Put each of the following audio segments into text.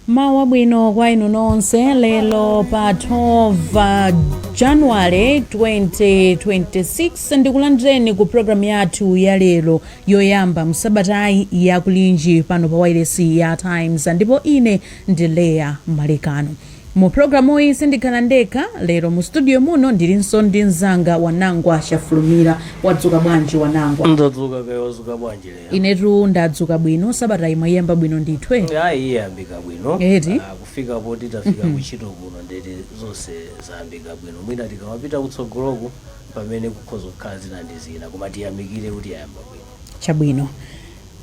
Mawa bwino kwa inu nonse. Lero pa 12 January 2026, ndikulandireni ku programu yathu ya lero yoyamba msabatayi ya Kulinji pano pa wailesi ya Times, ndipo ine ndi Leya Malekano. Mu programu iyi sindikhala ndekha. Lero mu studio muno ndilinso ndi mzanga Wanangwa Chafulumira. Wadzuka bwanji, Wanangwa? Ndadzuka. Kaya wadzuka bwanji, Leya? Inetu ndadzuka bwino. Sabata imwe iyamba bwino ndithu. Ayi, iyambika bwino. Eti? Ah, kufika poti tafika kuntchito kuno, ndeti zonse zayambika bwino. Mwina tikamapita kutsogoloku pamene kukhoza kukhala zina ndi zina, koma tiyamikire kuti yayamba bwino. Chabwino.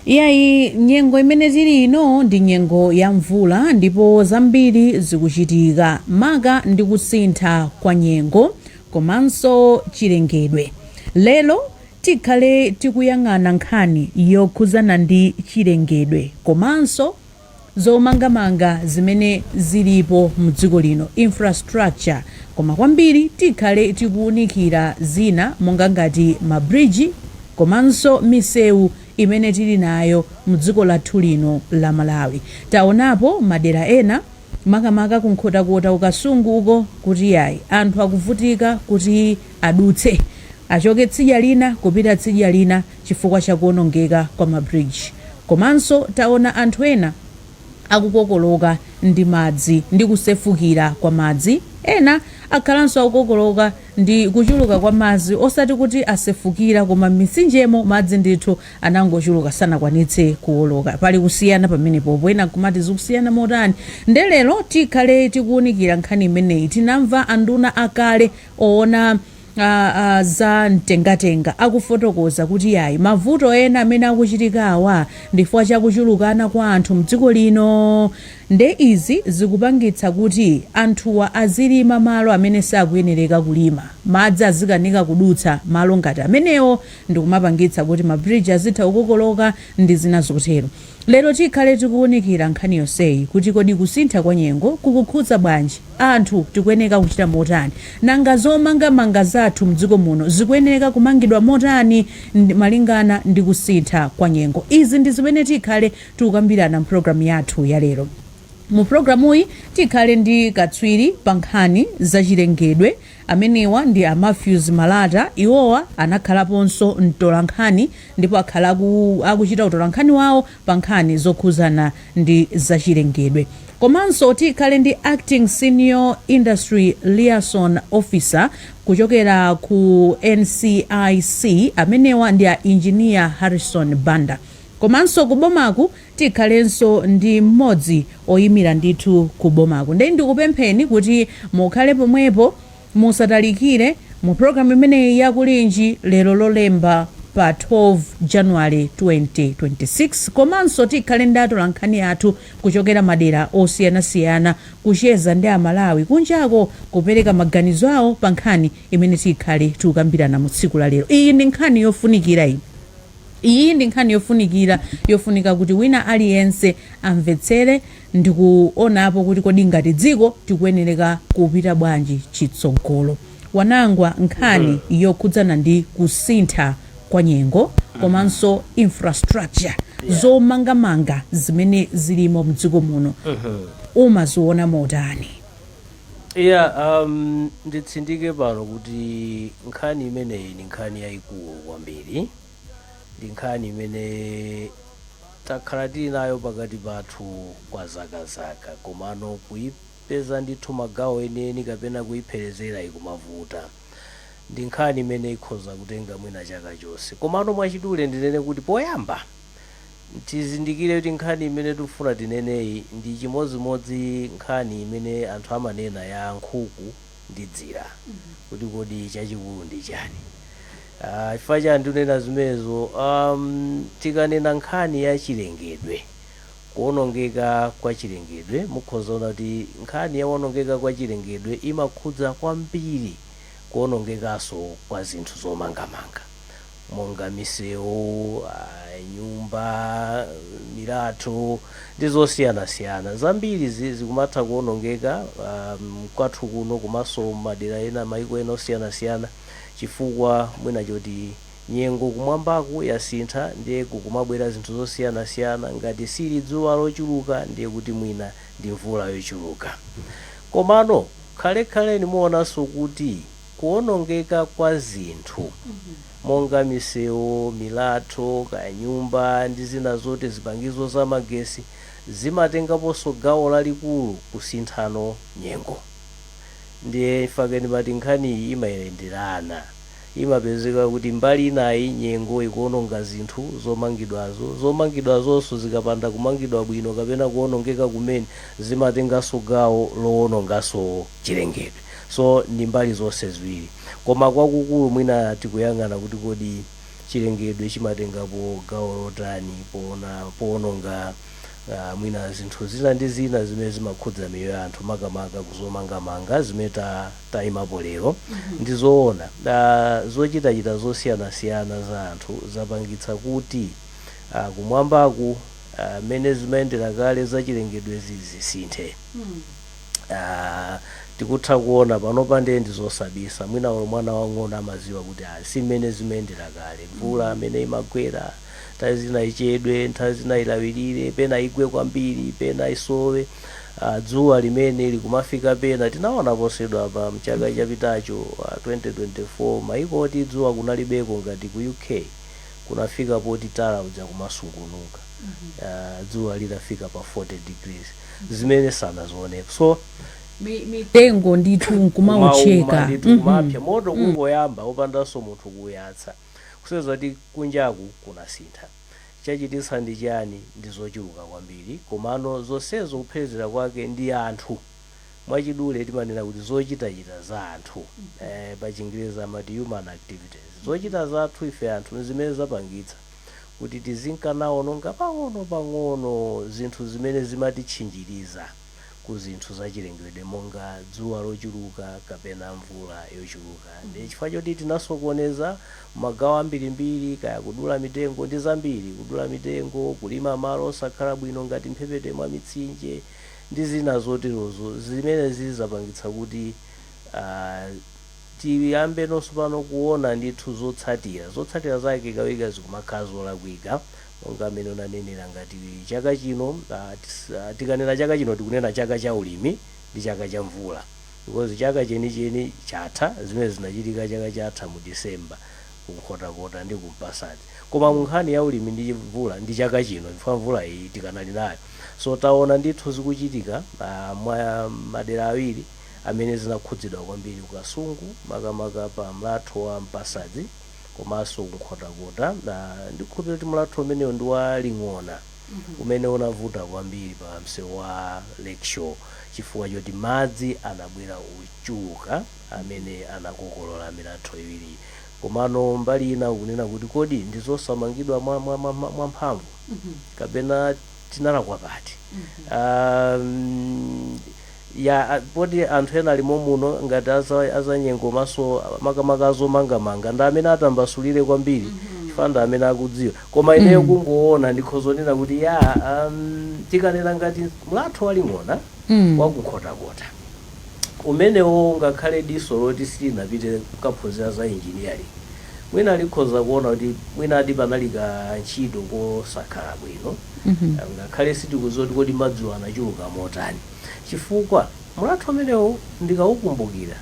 Iyayi, nyengo imene tili ino ndi nyengo ya mvula, ndipo zambiri zikuchitika maka ndi kusintha kwa nyengo komanso chilengedwe. Lero tikhale tikuyang'ana nkhani yokhuzana ndi chilengedwe komanso zomangamanga zimene zilipo mdziko lino, infrastructure, koma kwambiri tikhale tikuwunikira zina monga ngati mabridge komanso misewu imene tili nayo mdziko lathu lino la Malawi. Taonapo madera ena, makamaka kuNkhotakota, uKasungu uko, kuti yayi, anthu akuvutika kuti adutse, achoke tsidya lina kupita tsidya lina chifukwa chakuonongeka kwa mabridge. Komanso taona anthu ena akukokoloka ndi madzi ndi kusefukira kwa madzi. Ena akhalanso akukokoloka ndi kuchuluka kwa madzi, osati kuti asefukira, koma m'mitsinjemo madzi ndithu anangochuluka, sanakwanitse kuwoloka. Pali kusiyana pamenepopo. Ena nkumati, zikusiyana motani? Nde lero tikhale tikuwunikira nkhani imeneyi. Tinamva anduna akale oona za mtengatenga akufotokoza kuti yayi, mavuto ena amene akuchitika awa ndifukwa chakuchulukana kwa anthu mdziko lino. Nde izi zikupangitsa kuti anthuwa azilima malo amene sakuyenereka kulima, madzi azikanika kudutsa malo ngati amenewo, ndikumapangitsa kuti mabridge azitha kukokoloka ndi zina zotero. Lero tikhale tikuwunikira nkhani yonseyi kuti kodi kusintha kwa nyengo kukukhudza bwanji anthu, tikuyeneka kuchita motani, nanga zomangamanga zathu mdziko muno zikuyeneka kumangidwa motani malingana ndi kusintha kwa nyengo. Izi ndi zimene tikhale tikukambirana mpulogalamu yathu ya lero. Mu pulogalamuyi tikhale ndi katswiri pa nkhani zachilengedwe. Amenewa ndi a Matthews Malata. Iwowa anakhalaponso mtolankhani ndipo akhala akuchita utolankhani wawo pa nkhani zokhuzana ndi zachilengedwe. Komanso tikhale ndi acting senior industry liaison officer kuchokera ku NCIC. Amenewa ndi a Engineer Harrison Banda. Komanso kubomaku tikhalenso ndi mmodzi oyimira ndithu kubomaku. Ndiye ndikupempheni kuti mukhale pomwepo, musatalikire mu programu imeneyi yakulinji lero Lolemba pa 12 January 2026. Komanso tikhale ndi atolankhani athu kuchokera madera osiyanasiyana kucheza ndi Amalawi kunjako, kupereka maganizo awo pa nkhani imene tikhale tikukambirana mu tsiku la lero. Iyi ndi nkhani yofunikira iyi. Iyi ndi nkhani yofunikira, yofunika kuti wina aliyense amvetsere ndikuonapo kuti kodi ngati dziko tikuyenereka kupita bwanji chitsogolo. Wanangwa, nkhani yokhudzana ndi kusintha kwa nyengo komanso infrastructure, zomangamanga zimene zilimo mdziko muno, umaziona motani? Yeah, nditsindike pano kuti nkhani imeneyi ndi nkhani yayikulu kwambiri, ndi nkhani imene takhala tili nayo pakati pathu kwa zakazaka, komano Kuipeza ndithu magawo enieni kapena kuyipherezera ikumavuta. Ndi nkhani imene ikhoza kutenga mwina chaka chonse. Komano mwachidule ndinene kuti poyamba tizindikire kuti nkhani imene tikufuna tineneyi ndi chimodzimodzi nkhani imene anthu amanena ya nkhuku ndi dzira, kuti kodi chachikulu ndi chani? Chifukwa chani ndikunena zimenezo? Tikanena nkhani ya chilengedwe, kuwonongeka kwa chilengedwe, mukhoza kuona kuti nkhani ya kuwonongeka kwa chilengedwe imakhudza kwambiri kuwonongekanso kwa zinthu zomangamanga monga misewu, nyumba, milatho ndi zosiyanasiyana zambiri zikumatha kuwonongeka kwathu kuno komanso madera ena, maiko ena osiyanasiyana, chifukwa mwina choti nyengo kumwambaku yasintha, ndiye kukumabwera zinthu zosiyanasiyana. Ngati sili dzuwa lochuluka, ndiye kuti mwina ndi mvula yochuluka. Komano khalekhaleni muonanso kuti kuwonongeka kwa zinthu monga misewu, milatho, kaya nyumba ndi zina zoti zipangizo za magesi zimatengaponso gawo lalikulu kusinthano nyengo. Ndiye ifake ndimati nkhaniyi imayenderana. Imapezeka kuti mbali inayi nyengo ikuononga zinthu zomangidwazo, zomangidwazonso zikapanda kumangidwa bwino kapena kuonongeka kumene, zimatenganso gawo lowononganso chilengedwe. So ndi mbali zonse ziwiri, koma kwakukulu mwina tikuyang'ana kuti kodi chilengedwe chimatengapo gawo lotani poononga mwina zinthu zina ndi zina zimene zimakhudza miyoyo ya anthu, makamaka kuzomangamanga zimene tayimapo lero. Ndizoona, zochitachita zosiyanasiyana za anthu zapangitsa kuti kumwambaku mmene zimayendera kale zachilengedwe zisinthe. Tikutha kuona panopa, ndiye ndizosabisa, mwina olo mwana wang'ono amaziwa kuti si mmene zimayendera kale. Mvula amene imagwera, nthawi zina ichedwe, nthawi zina ilawirire, pena igwe kwambiri, pena isowe. Dzuwa limene likumafika pena, tinaona posedwa pa mchaka chapitacho, 2024, maiko oti dzuwa kunalibeko ngati ku UK, kunafika poti tala uja kumasungunuka, dzuwa litafika pa 40 degrees, zimene sanazionepo. So Mitengo ndithu nkumaucheka. Kumauma ndithu, kumapsa moto kungoyamba wopandanso munthu kuyatsa, kusonyeza kuti kunjaku kunasintha. Chachititsa ndi chani? Ndi zochuluka kwambiri, komano zonsezo kupherezera kwake ndi anthu. Mwachidule timanena kuti zochitachita za anthu, pa Chingereza amati human activities, zochita zathu ife anthu zimene zapangitsa kuti tizinkanaononga pang'ono pang'ono zinthu zimene zimatitchinjiriza ku zinthu zachilengedwe monga dzuwa lochuluka kapena mvula yochuluka. Ndi chifukwa choti tinasokoneza magawo ambirimbiri, kaya kudula mitengo ndi zambiri, kudula mitengo, kulima malo osakhala bwino ngati mphepete mwa mitsinje ndi zina zoterozo, zimene zizapangitsa kuti tiyambe nonso pano kuona ndithu zotsatira zake kawika zikumakhala zolakwika, monga amene unanenera ngati chaka chino. Tikanena chaka chino, tikunena chaka cha ulimi ndi chaka cha mvula, because chaka chenicheni chatha, zimene zinachitika chaka chatha mu December kuNkhotakota ndi kuMpasadzi. Koma mu nkhani ya ulimi ndi mvula ndi chaka chino, chifukwa mvula iyi tikanali nayo. So taona ndithu zikuchitika mwa madera awiri amene zinakhudzidwa kwambiri, kuKasungu, makamaka pa mlatho wa Mpasadzi, komanso kuNkhotakota. Ndikukhulupirira kuti mlatho umenewo ndi wa Ling'ona umene unavuta kwambiri pa msewu wa Lakeshore, chifukwa choti madzi anabwera ochuluka amene anakokolola milatho iwiri. Komano mbali ina ukunena kuti kodi ndizosamangidwa mwa mphamvu kapena tinalakwa pati? Ya, poti anthu ena alimo muno ngati azanyengo maso, makamaka azomangamanga, ndi amene atambasulire kwambiri, chifukwa ndi amene akudziwa. Koma ineyo kungoona ndikhozonena kuti ya, tikanena ngati mlatho waLing'ona wakuNkhotakota umenewo, ngakhale diso loti silinapite kukaphunzira za engineering, mwina likhoza kuona kuti mwina adi panali ka ntchito kosakhala bwino, ngakhale sitikudziwa kuti kodi madziwo anachuluka motani, chifukwa mlatho umenewo ndikaukumbukira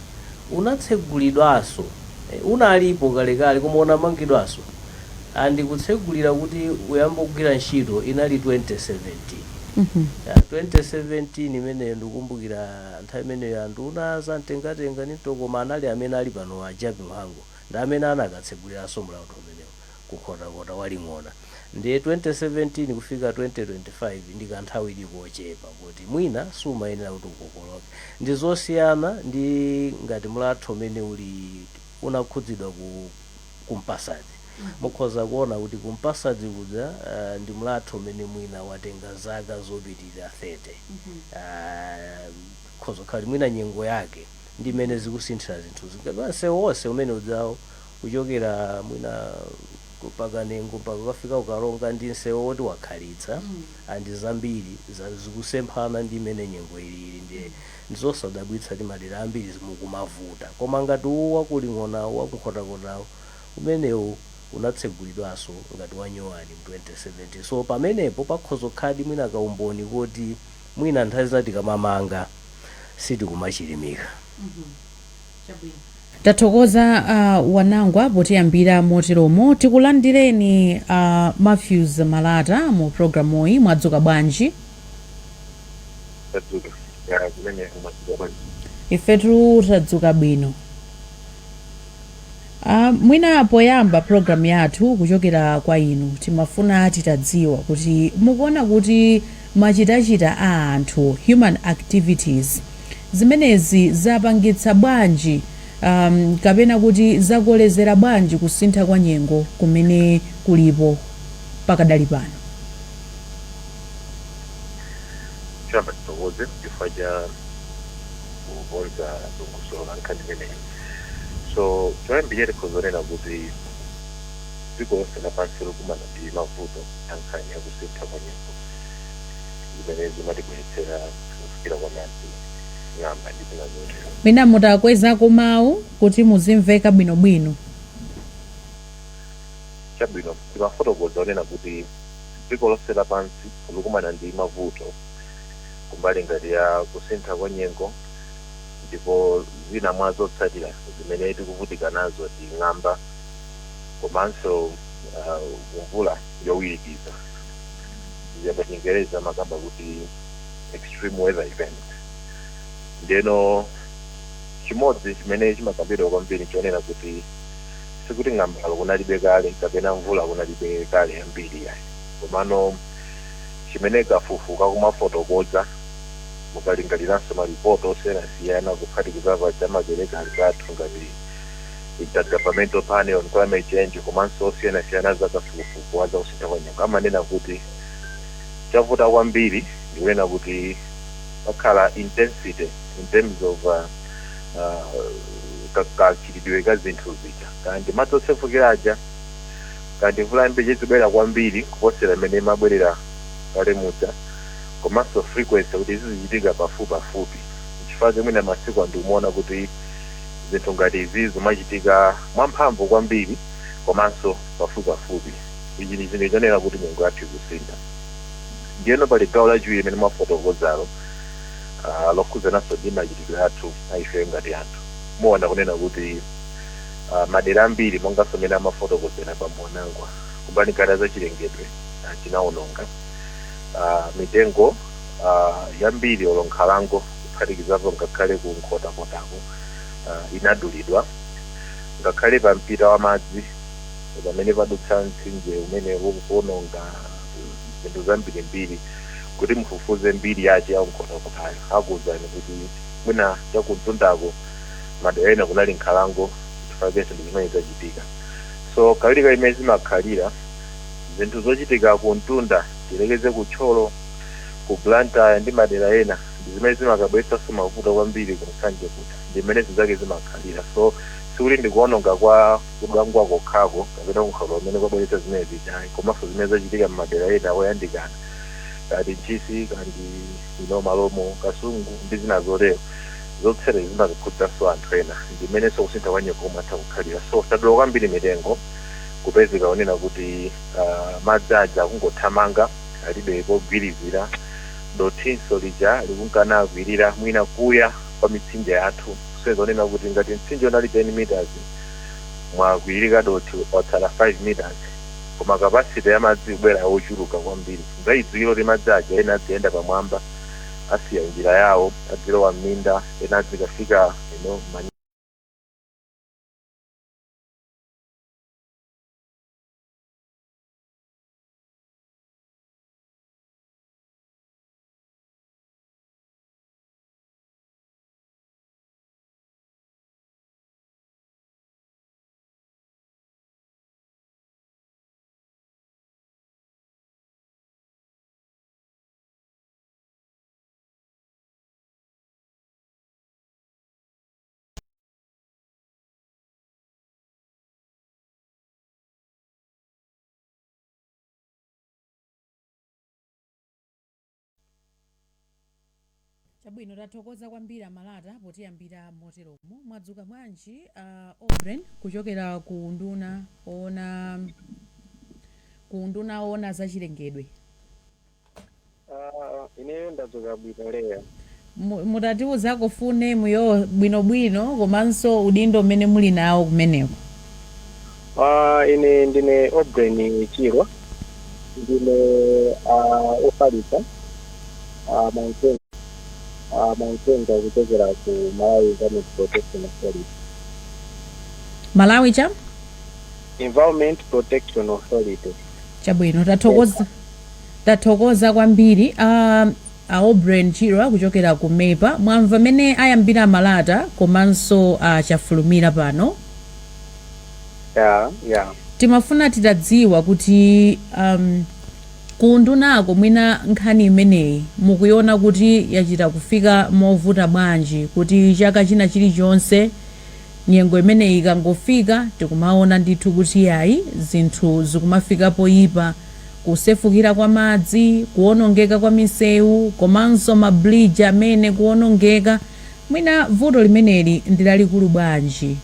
unatsegulidwanso, unalipo kalekale koma unamangidwanso, andikutsegulira kuti uyambe kugwira ntchito inali 2017. Ya, 2017 imeneyo ndikumbukira nthawi imeneyo anduna zamtengatenga ndi mtokoma anali amene ali pano, a Jappie Mhango, ndi amene anakatseguliranso mlatho umenewo kunkhotakota waling'ona. Ndiye 2017 kufika 2025 ndi kanthawi ili kochepa kuti mwina sumayenera kuti ukokoloke. Ndi zosiyana ndi ngati mlatho umene uli unakhudzidwa ku kumpasadzi. Mukhoza kuona kuti kumpasadzi kuja ndi mlatho umene mwina watenga zaka zopitirira 30. Khoza kukhala mwina nyengo yake ndi imene zikusinthira zinthu msewu wonse umene udzawo kuchokera mwina pakanengo mpaka ukafika ukalonga ndi msewu woti wakhalitsa, andi zambiri zikusemphana ndi imene nyengo ilili. Ndiye ndizosadabwitsa kuti madera ambiri mukumavuta. Koma ngati uwu wakuling'onawo, wakunkhotakotawo, umenewu unatsegulidwanso ngati wanyowani mu 2017, so pamenepo pakhoza kukhadi mwina kaumboni kuti mwina nthawi zina tikamamanga sitikumachilimika. Tathokoza Wanangwa potiyambira moteromo. Tikulandireni Matthews Malata mu programuyi. Mwadzuka bwanji? Tadzuka ya kumene, mwadzuka bwanji? Ifetu tadzuka bwino. Mwina poyamba programu yathu, kuchokera kwa inu timafuna titadziwa kuti mukuona kuti machitachita a anthu, human activities, zimenezi zapangitsa bwanji kapena kuti zakolezera bwanji kusintha kwa nyengo kumene kulipo pakadali pano? Choyamba tithokoze chifukwa cha kukonza dongosolo la nkhani imeneyi. So choyambirira tikhoza kunena kuti dziko lonse lapansi likumana ndi mavuto a nkhani ya kusintha kwa nyengo zimene zimatibweretsera kufikira kwa madzi, ng'amba ndi zina zotero. Mwina mutakwezako mawu kuti muzimveka bwinobwino. Chabwino, timafotokoza kunena kuti dziko lonse lapansi likumana ndi mavuto kumbali ngati ya kusintha kwa nyengo, ndipo zina mwa zotsatira zimene tikuvutika nazo ndi ng'amba komanso mvula yowirikiza, pa Chingereza amakamba kuti extreme weather events. Ndeno chimodzi chimene chimakambidwa kwambiri chonena kuti sikuti ng'ambalo kunalibe kale kapena mvula kunalibe kale yambiri yayi, komano chimene kafukufuku kumafotokoza, mukalingaliranso malipoti osiyanasiyana kuphatikiza paja amapereka anzathu ngati Intergovernmental Panel on Climate Change komanso osiyanasiyana za kafukufuku wa zakusintha kwa nyengo, amanena kuti chavuta kwambiri ndikunena kuti pakhala intensity in terms of kachitidwe ka zinthu zija, kandi madzi osefukira aja, kandi mvula yambiri zibwera kwambiri kuposera imene imabwerera kale muja, komanso frequency kuti zizichitika pafupi pafupi. Chifukwa chimwene masiku andikumaona kuti zinthu ngati izi zimachitika mwamphamvu kwambiri komanso pafupi pafupi. Ichi ndi chinthu chonena kuti nyengo yathu ikusintha. Ndiyeno pali gawo lachiwiri limene mwafotokozalo lokhuzananso ndi machitidwe athu aife ngati anthu. Muona kunena kuti madera ambiri, monganso mene amafotokozera bambo Wanangwa, kumbali ngati zachilengedwe tinawononga mitengo yambiri olo nkhalango, kuphatikizapo ngakhale ku Nkhotakotako inadulidwa, ngakhale pa mpita wa madzi pamene padutsa mtsinje umene ukuwononga zinthu zambirimbiri. Kuti mufufuze mbiri yace ya Nkhotakotayo, akuwuzani kuti mwina chakumtundako madera ena kunali nkhalango, chifukwa cha zinthu zimene zachitika. So kawirikawiri imene zimakhalira zinthu zochitika kumtunda, tilekeze ku Thyolo, ku Blantyre ndi madera ena, ndi zimene zimakabweretsanso mavuto kwambiri ku Nsanje kuja, ndi mmene zinthu zake zimakhalira. So sikuti ndikuononga kwa kudwangwa kokhako kapena kunkhalango kumene kwabweretsa zimene zichayi, komanso zimene zachitika m'madera ena oyandikana kati Ntchisi, kandi ino Malomo, Kasungu ndi zina zotero. Zotsatira zimakhudzanso anthu ena, ndimenenso kusintha kwa nyengo kumatha kukhalira. So tadula kwambiri mitengo, kupezeka kunena kuti madzi aja akungothamanga, alibe pogwirizira. Dothinso lija likunkana akwirira mwina kuya kwa mitsinje yathu, kusonyeza kunena kuti ngati mtsinje unali 10 meters, mwakwirika dothi, watsala 5 meters. Koma capacity ya madzi kubwera ochuluka kwambiri. Ngayidziwiro kuti madzi aja ena adziyenda pamwamba, asiya njira yawo, adzilowa m'minda, ena adzikafika Chabwino, tathokoza kwambiri Amalata potiyambira moteromo. Mwadzuka bwanji, Obren, kuchokera ku nduna ona zachilengedwe? Ineyo ndadzuka bwino, Leya. Mutatiuzako full name yo bwinobwino komanso udindo umene muli nawo kumeneko. Ine ndine Obren Chirwa, ndine ofalitsa mauthenga kuchokera ku Malawi Environment Protection Authority. Malawi cha? Environment Protection Authority. Chabwino, tathokoza kwambiri, Obren Chirwa kuchokera ku MEPA. Mwamva mmene ayambira Malata komanso Chafulumira pano. Yeah. Timafuna titadziwa kuti kundunako mwina nkhani imeneyi mukuiona kuti yachita kufika movuta bwanji, kuti chaka china chilichonse nyengo imeneyi ikangofika tikumaona ndithu kuti yayi, zinthu zikumafika poyipa, kusefukira kwa madzi, kuwonongeka kwa misewu komanso mabridge amene kuwonongeka. Mwina vuto limeneli ndi lalikulu bwanji?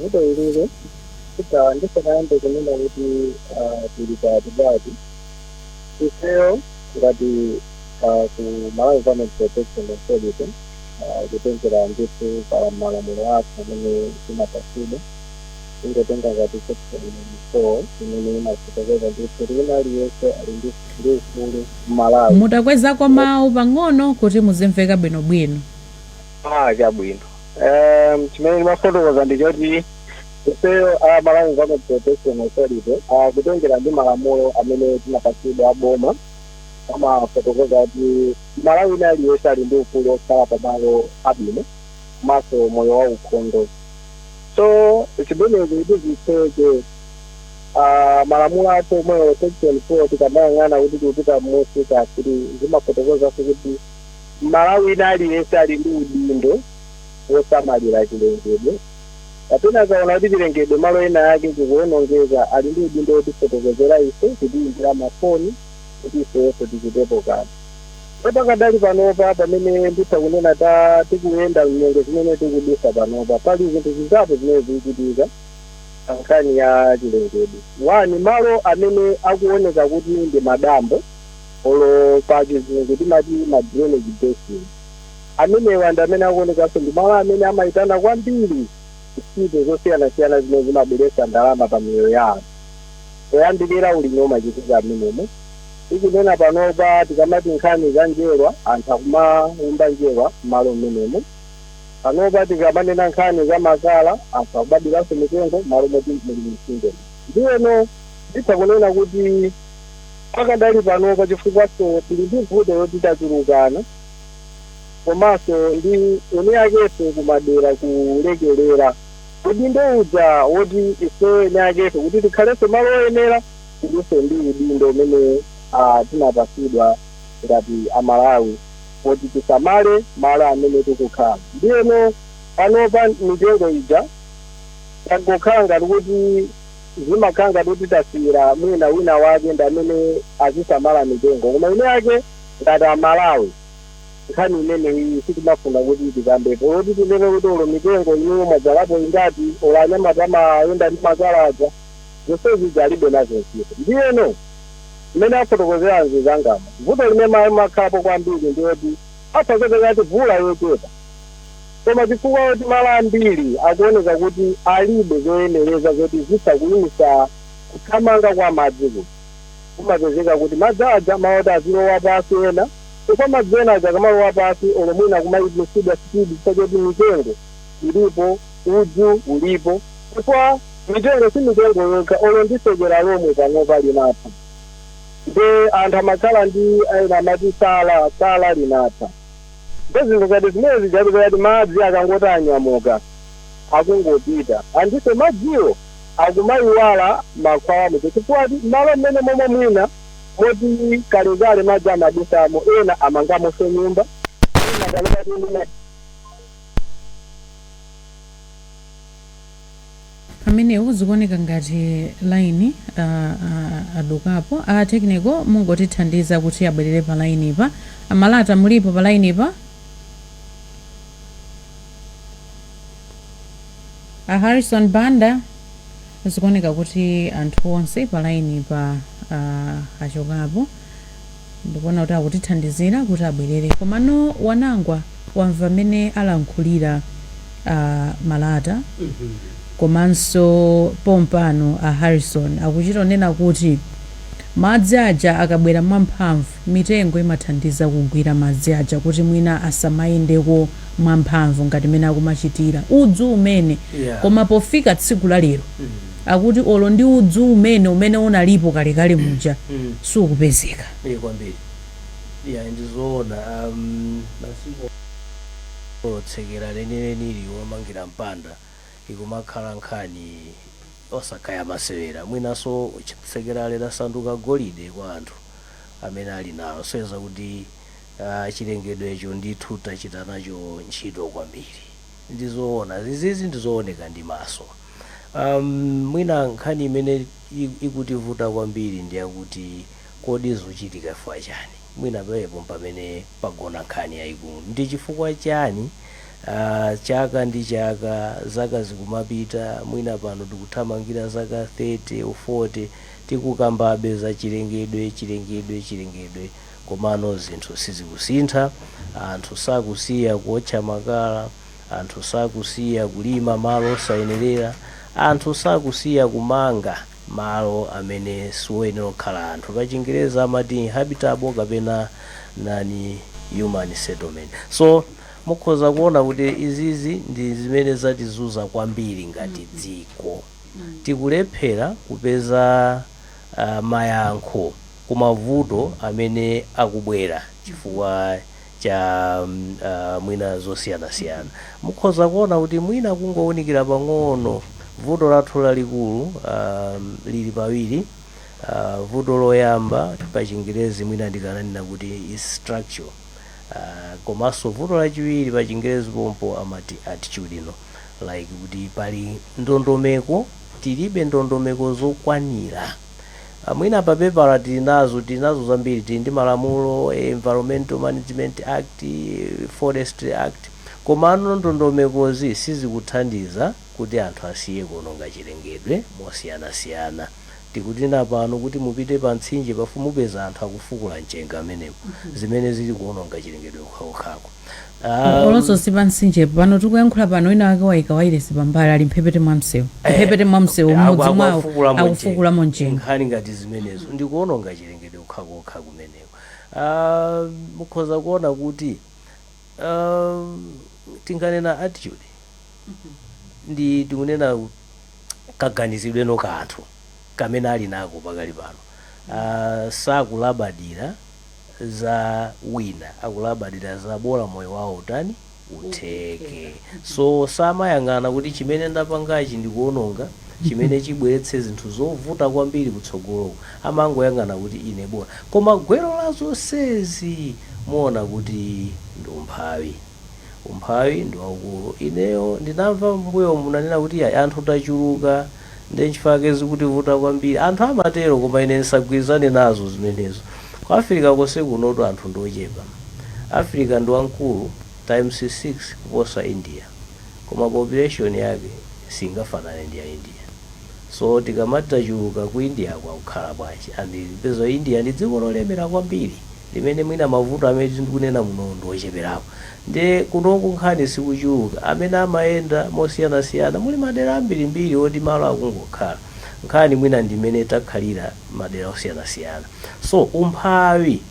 Vuto ilili tika ndisanayambe kunena kuti tili patibati, ifeyo ngati ku Malawi Environment Protection Authority, kutengera ndithu pa malamulo athu amene timapasidwa, ingotenga ngati section 4 imene imafotokoza ndithu kuti wina aliyense ali ndi ufulu m'Malawi. Mutakwezako mawu pang'ono kuti muzimveka bwinobwino. Ah, chabwino. Chimene ndimafotokoza ndichoti ifeyo a Malawi Environment Protection Authority, kutengera ndi malamulo amene timapasidwa aboma, amafotokoza kuti Malawi wina aliyense ali ndi ufulu wokhala pamalo abwino komanso moyo waukhondo. So zimenezi kuti zitheke, malamulo athu omwewo, section 4, tikamayang'ana kuti tikupita m'munsi ka 3, zimafotokozanso kuti Malawi wina aliyense ali ndi udindo wosamalira chilengedwe, kapena akaona kuti chilengedwe malo ena ake chikuwonongeka, ali ndi udindo wotifotokozera ife, kutiyimbira mafoni kuti ifenso tichitepo kanthu. Pakadali panopa, pamene nditha kunena ta tikuyenda mnyengo zimene tikudusa panopa, pali zinthu zingapo zimene zikuchitika pa nkhani ya chilengedwe. One, malo amene akuoneka kuti ndi madambo, olo pa Chizungu timati ma drainage basin, amenewa ndi amene akuonekanso ndi malo amene amayitana kwambiri ntchito zosiyanasiyana zimene zimabweretsa ndalama pa miyoyo ya anthu. Poyambirira ulimi umachitika amenemo. Tikunena panopa, tikamati nkhani za njerwa, anthu akumaumba njerwa m'malo mmenemo. Panopa tikamanena nkhani za makala, anthu akubadiranso mitengo malo moti muli mitsinje. Ndiyeno nditha kunena kuti pakadali panopa, chifukwaso tili ndi vuto loti tachulukana, komanso ndi eni akefe kumadera kulekelera udindo uja woti ife eni akefe kuti tikhalenso malo oyenera, tilinso ndi udindo umene tinapasidwa ngati Amalawi kuti tisamale malo amene tikukhala. Ndiyeno panopa mitengo ija tangokhala ngati kuti zimakhala ngati kuti tasiyira mwina wina wake ndi amene azisamala mitengo, koma eni ake ngati Amalawi nkhani imeneyi sitimafuna kuti tikambepo, loti tinene kuti olo mitengo inuyo mwadzalapo ingati, olo anyamata amayenda ndi makalaja, zonse zija alibe nazo ntchito. Ndiyeno mmene afotokozera anzangamo, vuto limene makhalapo kwambiri ndiyoti athazapeza kuti mvula yochepa. Koma chifukwa kuti malo ambiri akuoneka kuti alibe zoyenereza zoti zitha kuyimisa kuthamanga kwa madzi, kuti kumapezeka kuti madzi aja mawoti azilowa pasi ena, chifukwa madzi ena aja akamalowa pasi, olo mwina kumayimisidwa speed chifukwa choti mitengo ilipo, udzu ulipo. Chifukwa mitengo si mitengo yokha, olo ndi tsekera lomwe panopa linatha. Nde anthu amakhala ndi ena amati sala sala, linatha. Nde zinthu ngati zimene zijapeza kuti madzi akangoti anyamuka akungopita, andise madziwo akumayiwala makhwalamo, chifukwa malo mmene momwe mwina moti kalekale madzi amadusamo, ena amangamonso nyumba, ena panopa mwina. Pamenewo zikuoneka ngati line adukapo. A technical, mungotithandiza kuti abwerere pa line pa. Amalata, mulipo pa line pa? A Harrison Banda, zikuoneka kuti anthu onse pa line pa achokapo. Ndikuona kuti akutithandizira kuti abwerere, komano Wanangwa, wamva mmene alankhulira Malata, komanso pompano a Harrison akuchitonena kuti madzi aja akabwera mwamphamvu, mitengo imathandiza kugwira madzi aja kuti mwina asamayendeko mwamphamvu ngati mmene akumachitira, udzu umene. Koma pofika tsiku la lero, akuti olo ndi udzu umene unalipo kalekale muja sukupezeka. Iye kwambiri ya, ndizoona. Masiku otsekera lenilenili womangira mpanda ikumakhala nkhani osakaya masewera. Mwinanso tsekerale lasanduka golide kwa anthu amene ali nalo, soyeza kuti chilengedwecho ndithu tachita nacho ntchito kwambiri. Ndizoona, zizizi ndizooneka ndi maso. Mwina nkhani imene ikutivuta kwambiri ndiyakuti kodi zochitika chifukwa chani? Mwina pamenepo pamene pagona nkhani yayikulu. Ndi chifukwa chani chaka ndi chaka, zaka zikumapita, mwina pano tikuthamangira zaka 30 or 40 tikukambabe za chilengedwe, chilengedwe, chilengedwe, komano zinthu sizikusintha? Anthu sakusiya kuotcha makala, anthu sakusiya kulima malo osayenerera, anthu sakusiya kumanga malo amene siwoyenera kukhala anthu, pa Chingereza amati inhabitable kapena non human settlement. So mukhoza kuona kuti izizi ndi zimene zatizunza kwambiri ngati dziko. Tikulephera kupeza mayankho kumavuto amene akubwera chifukwa cha mwina zosiyanasiyana. Mukhoza kuona kuti mwina kungowunikira pang'ono, vuto lathu lalikulu lili pawiri. Vuto loyamba pa Chingerezi mwina ndikananena kuti is structural, komanso vuto lachiwiri pa Chingerezi pompo amati attitudinal, like kuti pali ndondomeko, tilibe ndondomeko zokwanira. Mwina pa pepala tili nazo, tili nazo zambiri, tili ndi malamulo, Environmental Management Act, Forestry Act, komano ndondomekozi sizikuthandiza kuti anthu asiye kuononga chilengedwe mosiyanasiyana. Tikutina pano kuti mupite pa mtsinje pafu, mupeza anthu akufukula mchenga amenepo, zimene zili kuononga chilengedwe kokhakokhako. Olonso si pa mtsinjepo. Pano tikuyankhula pano, wina wake wayika wailesi pambali, ali mphepete mwa msewu, mphepete mwa msewu mmudzi mwawo, akufukulamo mchenga. Nkhani ngati zimenezo ndikuononga chilengedwe kokhakokha kumeneko. Mukhoza kuona kuti tinganena attitude, ndi tikunena kaganizidwe ka anthu kamene ali nako pakali pano, sakulabadira za wina, akulabadira za bola moyo wawo utani, utheke. So samayang'ana kuti chimene ndapangachi ndikuononga chimene chibweretse zinthu zovuta kwambiri kutsogoloko. Amangoyang'ana kuti ine bola. Koma gwero la zonsezi muona kuti ndi umphawi. Umphawi ndi waukulu. Ineyo ndinamva mbuyo munanena kuti ayi, anthu tachuluka, ndi nchifukwa zikutivuta kwambiri. Anthu amatero, koma ine ndisagwirizane nazo zimenezo. Ku Africa konse kunotu anthu ndi ochepa. Africa ndi wamkulu times 6 kuposa India, koma population yake singafanane ndi ya India. So tikamati tachuluka, ku India akukhala bwanji? And peza India ndi dziko lolemera kwambiri. Limene mwina mavuto amene tikunena muno ndi ocheperapo. Ndi kunoku nkhani sikuchuluka, amene amayenda mosiyanasiyana, muli madera ambirimbiri oti malo akungokhala. Nkhani mwina ndimene takhalira madera osiyanasiyana. So umphawi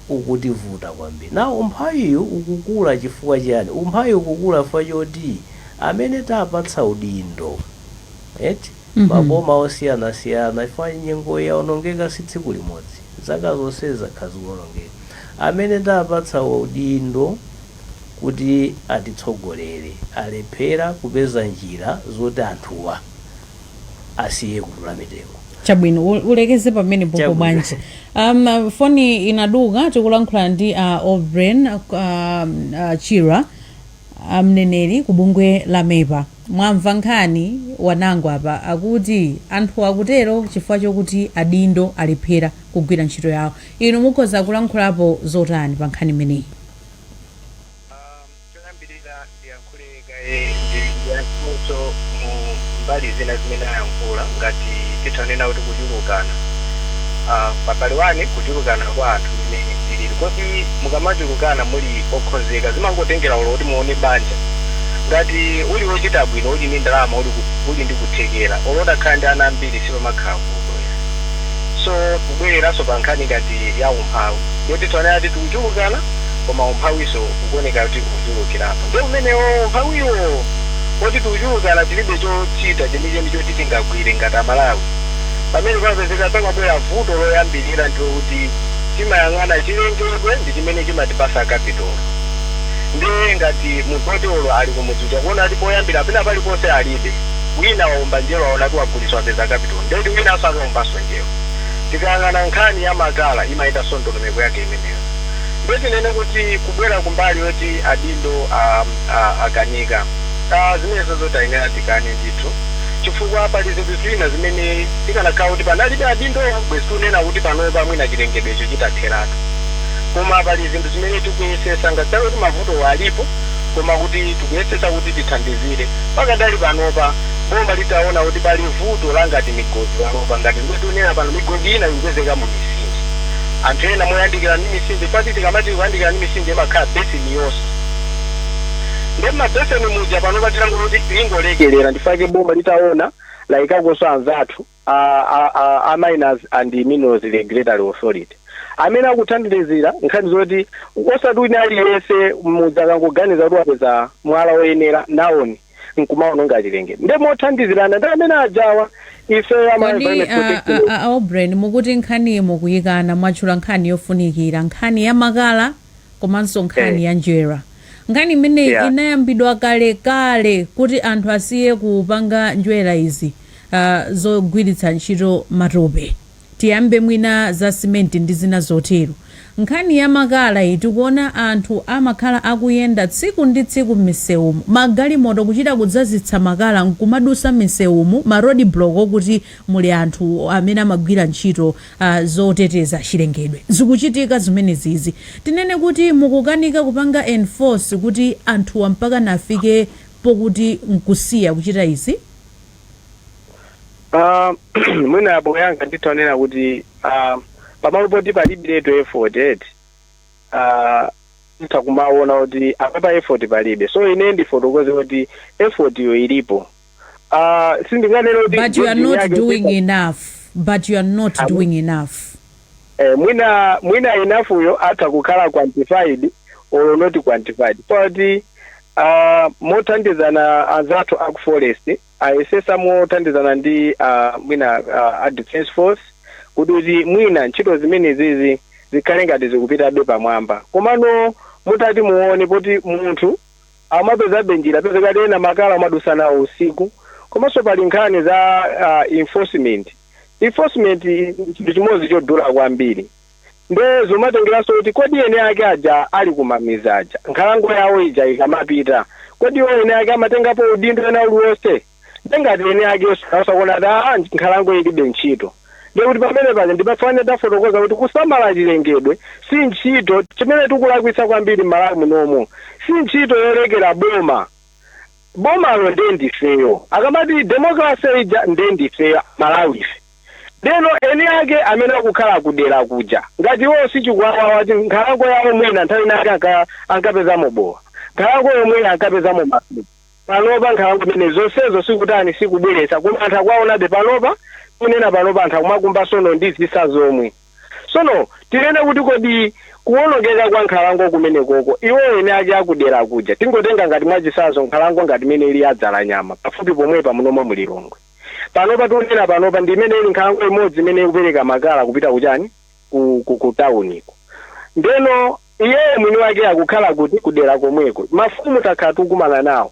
ukutivuta kwambiri. Nawo umphawiyu ukukula chifukwa chiyani? Umphawi ukukula chifukwa choti amene tapatsa udindo, eti, maboma osiyanasiyana, chifukwa nyengo yaonongeka si tsiku limodzi, zaka zonse zakhala zikuonongeka. Amene tapatsa udindo kuti atitsogolere alephera kupeza njira zoti anthuwa asiye kudula mitengo. Chabwino, ulekeze pamene popo. Chabwino. Bwanji foni inaduka. Tikulankhula ndi Obren Chira, mneneri ku bungwe la MEPA. Mwamva nkhani wanango apa, akuti anthu akutero chifukwa chokuti adindo alephera kugwira ntchito yawo. Inu mukhoza kulankhulapo zotani pa nkhani imeneyi? Choyambirira ndiyankhule kaye, ndiyankhulenso mu mbali zina zimene ayankhula. Ngati titanena kuti kuchulukana, pabale wani, kuchulukana kwa anthu imene tilili, kodi mukamachulukana muli okhozeka? Zimangotengera ulo kuti muone banja. Ngati uli wochita bwino, uli ndi ndalama, uli ndi kuthekera, olo utakhala ndi ana ambiri sipamakhala vuto. So kubwereranso pa nkhani ngati ya umphawi, ndiye titanena kuti tikuchulukana koma umphawiso ukuoneka kuti ukuchulukirapo. Ndiye umenewo umphawiwo oti tikuchulukana, tilibe chochita chenicheni choti tingagwire ngati Amalawi. Pamene pamapezeka pamabwera vuto loyambirira, ndiwo kuti timayang'ana chilengedwe ndi chimene chimatipasa capital. Ndiye ngati munthu oti olo ali kumudzi uja kuona kuti poyambira pena paliponse alibe, wina waumba njerwa, waona kuti wagulitsa, wapeza capital, ndeti winanso akaumbanso njerwa. Tikayang'ana nkhani ya makala, imayendanso ndondomeko yake imeneyo. Ndiye tinene kuti kubwera kumbali yoti adindo akanika, zimenezo zotayenera tikane ndithu, chifukwa pali zinthu zina zimene tikanakhala kuti panalibe adindo, bwezi tunena kuti panopa mwina chilengedwecho chitatheratu. Koma pali zinthu zimene tikuyesesa, ngakhale kuti mavuto alipo, koma kuti tikuyesesa kuti tithandizire. Pakadali panopa boma litaona kuti pali vuto langati migodi panopa, ngati zimene tikunena pano, migodi ina ikupezeka mu mitsinje, anthu ena moyandikira ndi mitsinje. Pati tikamati kuyandikira ndi mitsinje, imakhala basin yonse. Ndi mabeseni muja panopa titanguti lingolekelera, ndifake boma litaona layikakonso anzathu a Mines and Minerals Regulatory Authority amene akuthandizira nkhani zoti osati wina aliyense mudzi akangoganiza kuti wapeza mwala woyenera nawoni nkumaononga chilengedwe. Nde mothandizirana ndi amene ajawa, ife ama Kodi environment protection. Obren, mukuti nkhani mukuyikana, mwatchula nkhani yofunikira, nkhani ya makala komanso nkhani ya njerwa. Nkhani imeneyi inayambidwa kalekale kuti anthu asiye kupanga njerwa izi zogwiritsa ntchito matope, tiyambe mwina za simenti ndi zina zotero. Nkhani ya makala iyi, tikuona anthu amakhala akuyenda tsiku ndi tsiku m'misewumu, magalimoto kuchita kudzazitsa makala nkumadusa m'misewumu, ma road block okuti muli anthu amene amagwira ntchito zoteteza chilengedwe. Zikuchitika zimenezizi. Tinene kuti mukukanika kupanga enforce kuti anthuwa mpaka nafike pokuti nkusiya kuchita izi? Mwina apo yanga ndithanena kuti pamalo poti palibiretu effort, eti, titha kumaona kuti apapa effort palibe. So ine ndifotokoze kuti effort yo ilipo. Sindinganene kuti But you are job not yake doing enough, but you are not doing enough. Mwina enough yo atha kukhala quantified or not quantified, poti mothandizana anzathu aku forest ayesesa, mothandizana ndi mwina a defense force, kuti mwina ntchito zimenezizi zikhale ngati zikupitabe pamwamba. Komano mutati muone, poti munthu amapezabe njira, pezekati ena makala amadusa nawo usiku. Komanso pali nkhani za enforcement. Enforcement chinthu chimodzi chodula kwambiri. Nde zomatengeranso kuti kodi ene ake aja ali kumamiza aja, nkhalango yawo ija ikamapita, kodi iwo ene ake amatengapo udindo ena uliwonse? Ndengati ene ake osakuona kuti aa, nkhalango ilibe ntchito, ndekuti pamene paja ndipafane tafotokoza kuti kusamala chilengedwe si ntchito chimene tikulakwitsa kwambiri m'Malawi munomo, si ntchito yolekera boma. Bomalo nde ndifeyo. Akamati democracy ija, nde ndifeyo Malawi ife. Lero eni ake amene akukhala kudera kuja, ngati iwo sichikuwawa ati nkhalango yawo mwina nthawi inake ankapezamo bowa, nkhalango yomwe ankapezamo masuku, panopa nkhalango imene zonsezo sikutani, sikubweretsa, koma anthu akuwaonabe panopa. Kunena panopa anthu akumakumba sono ndi zisa zomwe. Sono tinene kuti kodi kuwonongeka kwa nkhalango kumenekoko, iwo ene ake akudera kuja, tingotenga ngati mwachisanzo nkhalango ngati imene ili yadzala nyama pafupi pomwepa munomwe mulilongwe panopa, tikunena panopa ndi imene ili nkhalango imodzi imene ikupereka makala kupita kuchani, ku tauniko. Ndeno iyeyo mwini wake akukhala kuti? Kudera komweko. Mafumu takhala tikukumana nawo.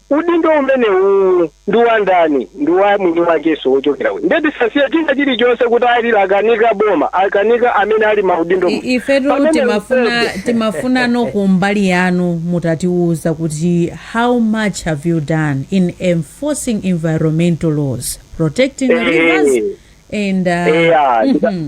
Udindo umene uwu ndi wa ndani? Ndi wa mwini wakenso wochokera kuti. Ndiye tisasiye china chilichonse kuti ali akanika boma, akanika amene ali maudindo. Ifetu Pamene timafuna timafuna no kumbali yanu mutatiuza kuti how much have you done in enforcing environmental laws, protecting the rivers and Eya,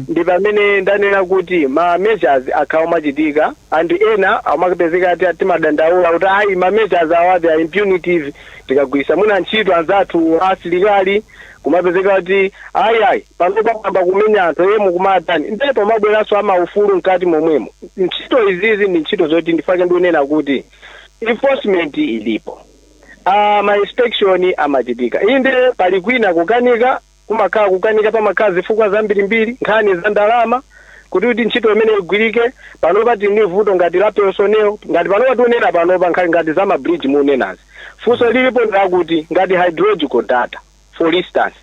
ndi pamene ndanena kuti ma measures akhawa machitika. Anthu ena amapezeka ati timadandaula kuti ayi, ma measures awa they are impunitive. Tikagwisa mwina ntchito anzathu asilikali, kumapezeka kuti ayi, ayi, panopa kwamba kumenya anthu emu kumatani, ndipo pamabweranso amaufulu mkati momwemo. Ntchito izizi ndi ntchito zoti ndifake ndikunena kuti enforcement ilipo, ma inspection amachitika. Inde, pali kwina kukanika, kumakhala kukanika, pamakhala zifukwa zambirimbiri, nkhani za ndalama kuti ntchito imene igwirike. Panopa tili ndi vuto ngati la personnel. Ngati panopa tikunena panopa nkhani ngati za ma bridge munenazi, funso lilipo ndakuti ngati hydrological data, for instance,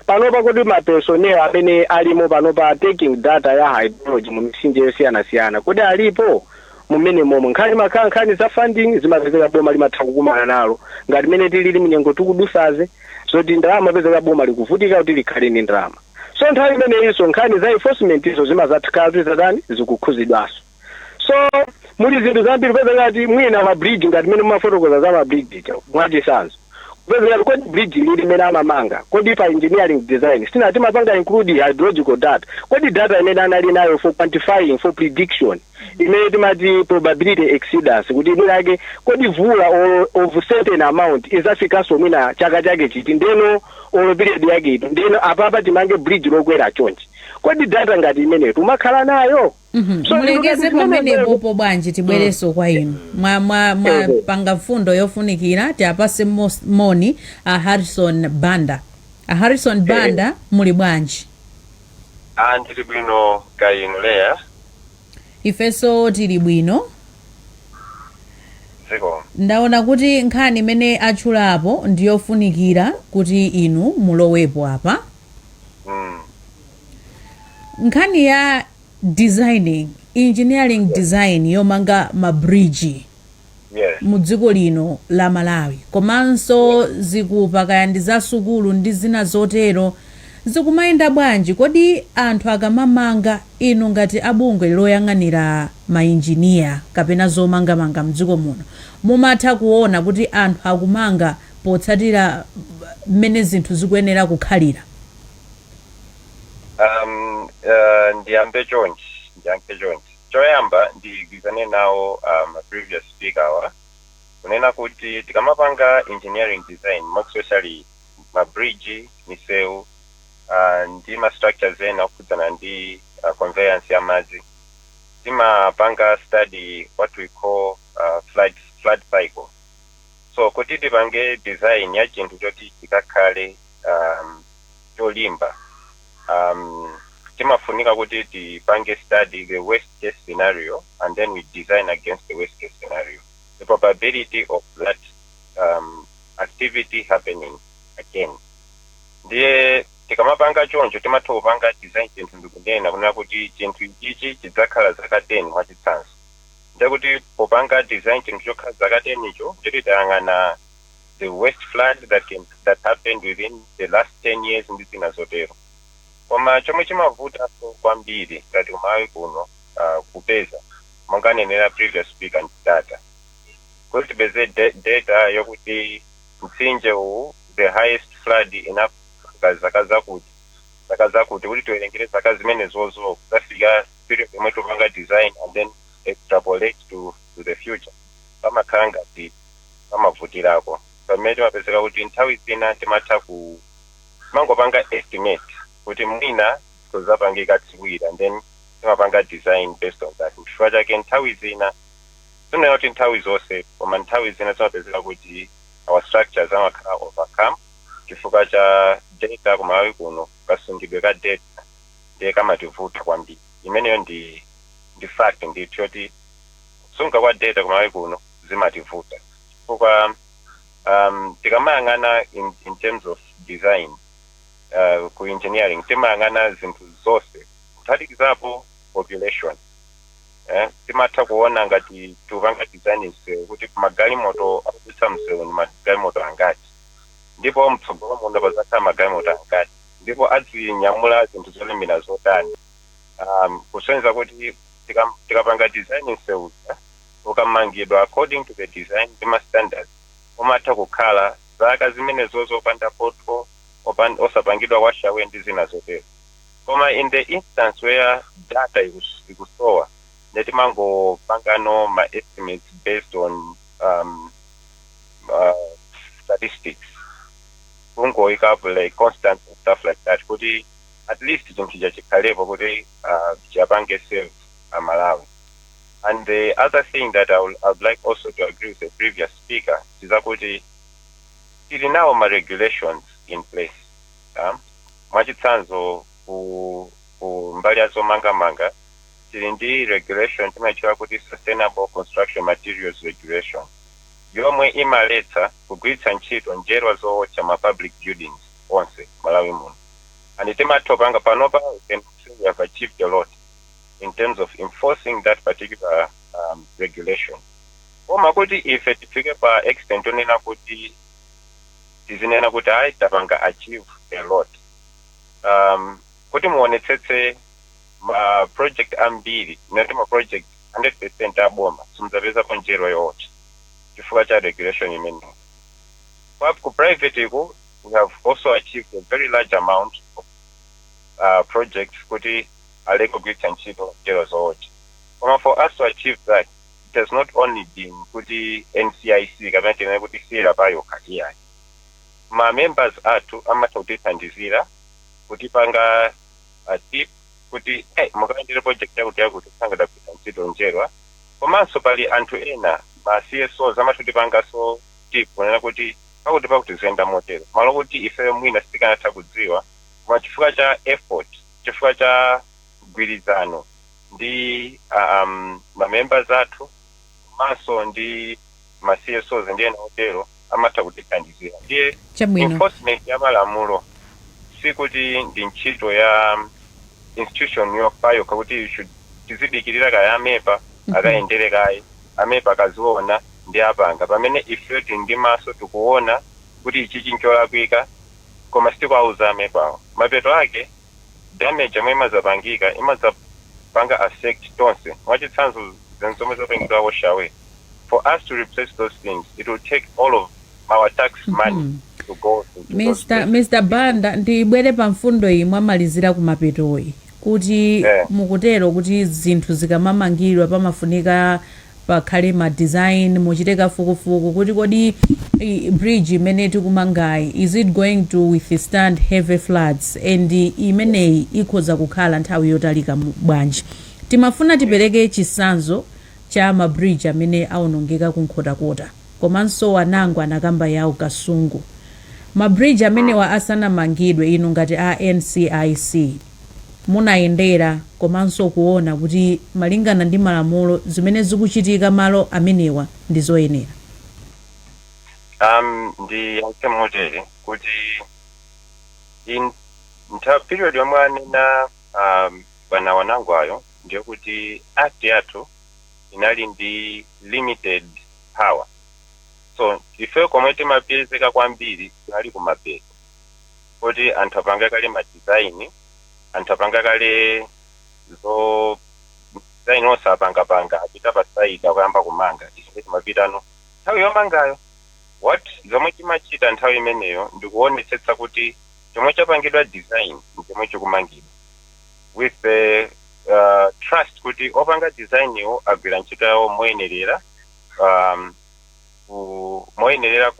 panopa kuti ma personnel amene alimo panopa taking data ya hydrology mu mitsinje yosiyanasiyana, kodi alipo mumene momwe? Nkhani makhala nkhani za funding, zimapezeka boma limatha kukumana nalo ngati mene tilili munyengo tikudusaze, zoti ndalama pezeka boma likuvutika kuti likhale ndi ndalama. So nthawi imeneyinso nkhani za enforcement izo zimazathikhala kuti zatani, zikukhuzidwanso. So muli zinthu zambiri. Kupezeka kuti mwina ma bridge ngati mene mumafotokoza za ma bridge ija, mwachisanzo, kupezeka kuti kodi bridge lili limene amamanga, kodi pa engineering design sina timapanga include hydrological data? Kodi data imene anali nayo for quantifying, for prediction imene timati probability exceedance, kuti mwina yake kodi mvula of certain amount izafikanso mwina chaka chake chiti, ndeno olo period yake iti, ndeno apapa timange bridge lokwera chonchi, kodi data ngati imeneyo tumakhala nayo? So, mulekeze pamenepopo bwanji, tibwerenso kwa inu. Mwa panga mfundo yofunikira. Tiapase moni a Harrison Banda. A Harrison Banda, muli bwanji? Ah, ndili bwino, kaya inu Leya? Ifenso tili bwino. Ziko. Ndaona kuti nkhani imene atchulapo ndiyofunikira kuti inu mulowepo apa. Nkhani ya designing, engineering design yomanga mabridge mu dziko lino la Malawi, komanso zikupa kaya ndi za sukulu ndi zina zotero, zikumayenda bwanji? Kodi anthu akamamanga, inu ngati abungwe loyang'anira mainjiniya kapena zomangamanga mdziko muno, mumatha kuona kuti anthu akumanga potsatira mmene zinthu zikuyenera kukhalira? Ndiyambe chonchi, ndiyankhe chonchi. Choyamba ndigwirizane nawo previous speaker wa kunena kuti tikamapanga engineering design, more especially ma bridge, misewu ndi ma structures ena okhudzana ndi conveyance ya madzi, timapanga study what we call flood cycle. So kuti tipange design ya chinthu choti chikakhale cholimba, timafunika kuti tipange study the worst case scenario and then we design against the worst case scenario, the probability of that activity happening again. Ndiye tikamapanga choncho, timatha kupanga design chinthu ndikunena kunena kuti chinthu ichichi chidzakhala zaka 10, mwachitsanzo. Ndekuti popanga design chinthu chokhala zaka 10 icho, nditi tayang'ana the worst flood that happened within the last 10 years ndi zina zotero. Koma chomwe chimavutanso kwambiri ngati kuMalawi kuno kupeza, monga anenera previous speaker, ndi data, kuti tipeze data yokuti mtsinje uwu, the highest flood inafika zaka zakuti, zaka zakuti, kuti tiwerengere zaka zimene zozo zafika period yomwe topanga design and then extrapolate to the future, pamakhala ngati pamavutirako. Pamene timapezeka kuti nthawi zina timatha ku mangopanga estimate. Kuti mwina zikuzapangika tsiwira, and then timapanga design based on that. Chifukwa chake nthawi zina, sinena kuti nthawi zonse, koma nthawi zina timapezeka kuti our structures amakhala overcome chifukwa cha data. Kumalawi kuno kasungidwe ka data ndiye kamativuta kwambiri. Imeneyo ndi fact ndithu yoti kusunga kwa data kumalawi kuno zimativuta, chifukwa tikamayang'ana in terms of design, ku engineering timayang'ana zinthu zonse kuphatikizapo population. Timatha kuona ngati tikupanga design msewu kuti magalimoto akudutsa msewu ndi magalimoto angati, ndipo mtsogolo muno pazakhala magalimoto angati, ndipo azinyamula zinthu zolemera zotani, kusonyeza kuti tikapanga design msewu ukamangidwa according to the design ndi ma standards, umatha kukhala zaka zimenezo zopanda pothole, osapangidwa wash away ndi zina zotero. Koma in the instance where data ikusowa, netimangopangano ma estimates based on statistics, kungoyikapo like constant and stuff like that, kuti at least chinthu chija chikhalepo kuti chiapange save Amalawi. And the other thing that I would like also to agree with the previous speaker is kuti tili nawo ma regulations in place. Mwachitsanzo, ku mbali ya zomangamanga tili ndi regulation timaitchula kuti Sustainable Construction Materials Regulation, yomwe imaletsa kugwiritsa ntchito njerwa zowotcha ma public buildings onse Malawi muno. And timatha panga panopa, we can say we have achieved a lot in terms of enforcing that particular regulation. Koma kuti ife tifike pa extent yonena kuti tizinena kuti ayi, tapanga achieve a lot, kuti muonetsetse ma project ambiri, inati ma project 100% aboma, simudzapezapo njerwa yowotcha chifukwa cha regulation imeneyo. Kwa ku private iku, we have also achieved a very large amount of projects kuti aleke kugwiritsa ntchito njerwa zowotcha. Koma for us to achieve that, it has not only been kuti NCIC kapena tinene kuti CIRA payokha, iyayi. Ma members athu amatha kutithandizira kutipanga tip kuti, hey, mukayendere project yakuti yakuti sangada kugwiritsa ntchito njerwa. Komanso pali anthu ena, ma CSOs, amatha kutipangaso tip kunena kuti pakuti pakuti ziyenda motero, malo kuti ife mwina sitikanatha kudziwa. Koma chifukwa cha effort, chifukwa cha mgwirizano ndi ma members athu komanso ndi ma CSOs ndi ena otero, amatha kutithandizira. Ndiye enforcement ya malamulo sikuti ndi ntchito ya institution yokha kuti you should tizidikirira kaya a MEPA akayendere kaye, a MEPA akaziona ndi apanga, pamene ife tili ndi maso tikuona kuti ichi chincholakwika koma sitikuauza a MEPAwo. Mapeto ake damage yomwe imazapangika imazapanga affect tonse. Mwachitsanzo, zinthu zomwe zapangidwa wash away, for us to replace those things, it will take all of our tax money to go into those Mr. places. Mr. Banda, ndibwere pa mfundo iyi mwamalizira kumapetoyi kuti mukutero kuti zinthu zikamamangidwa pamafunika pakhale ma design, muchite kafukufuku kuti kodi bridge imene tikumangayi, is it going to withstand heavy floods, and imeneyi ikhoza kukhala nthawi yotalika bwanji. Timafuna tipereke chitsanzo cha ma bridge amene awonongeka kuNkhotakota komanso anango anakamba yawo Kasungu. Ma bridge amenewa asanamangidwe, inu ngati a NCIC munayendera komanso kuona kuti malingana ndi malamulo zimene zikuchitika malo amenewa ndi zoyenera? Ndiyankhe motere kuti in nthawi period yomwe anena bwana wanango ayo, ndiye kuti act yathu inali ndi limited power. So ife komwe timapezeka kwambiri tinali kumapeto kuti anthu apanga kale ma design, anthu apanga kale zo design onse apangapanga, apita pa site akuyamba kumanga. Ife timapitano nthawi yomangayo. What zomwe timachita nthawi imeneyo ndikuonetsetsa kuti chomwe chapangidwa design chomwe chikumangidwa, with the trust kuti opanga design iwo agwira ntchito yawo moyenerera, moyenerera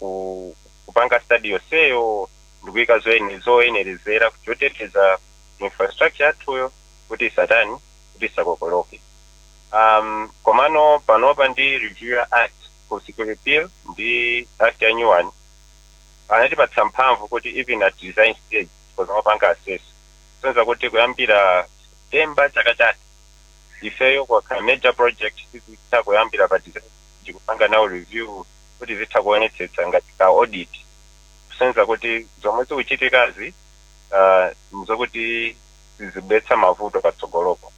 kupanga study yonseyo ndikuyika zoyenerezera choteteza. infrastructure yathuyo kuti isatani, kuti isakokoloke. Komano panopa ndi review ya act, kusi repeal ndi act ya new one, anatipatsa mphamvu kuti even at design stage kozamapanga assess. Sonza kuti kuyambira September chaka chatha, ifeyo kwakhala major project tizitha kuyambira pa design stage kupanga nawo review, kuti zitha kuonetsetsa ngati ka audit, kusenza kuti zomwe zikuchitikazi nzokuti zibetsa mavuto patsogolopo.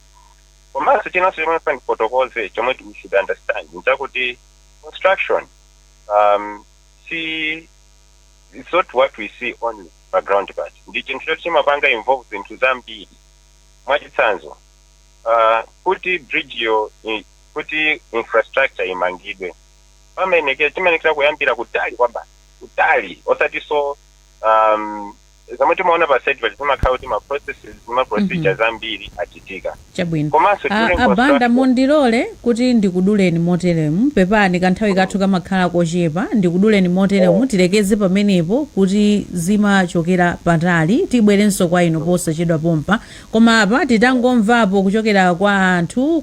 Komanso chinanso chomwe pandifotokoze, chomwe we should understand, nchakuti construction si, it's not what we see only pa ground, but ndi chinthu choti chimapanga involve zinthu zambiri. Mwachitsanzo, kuti bridge yo kuti infrastructure imangidwe, pamenekera chimenekera kuyambira kutali kwabasi, kutali, osati so zomwe timaona pa site pachi, zimakhala kuti ma processes, ma procedures ambiri achitika. Chabwino. Komanso during Abanda, construction- mundilole kuti ndikuduleni moteremu. Pepani, kanthawi kathu kamakhala kochepa. Ndikuduleni moteremu, tilekeze pamenepo kuti zimachokera patali. Tibwerenso kwa inu posachedwa pompa, koma apa titangomvapo kuchokera kwa anthu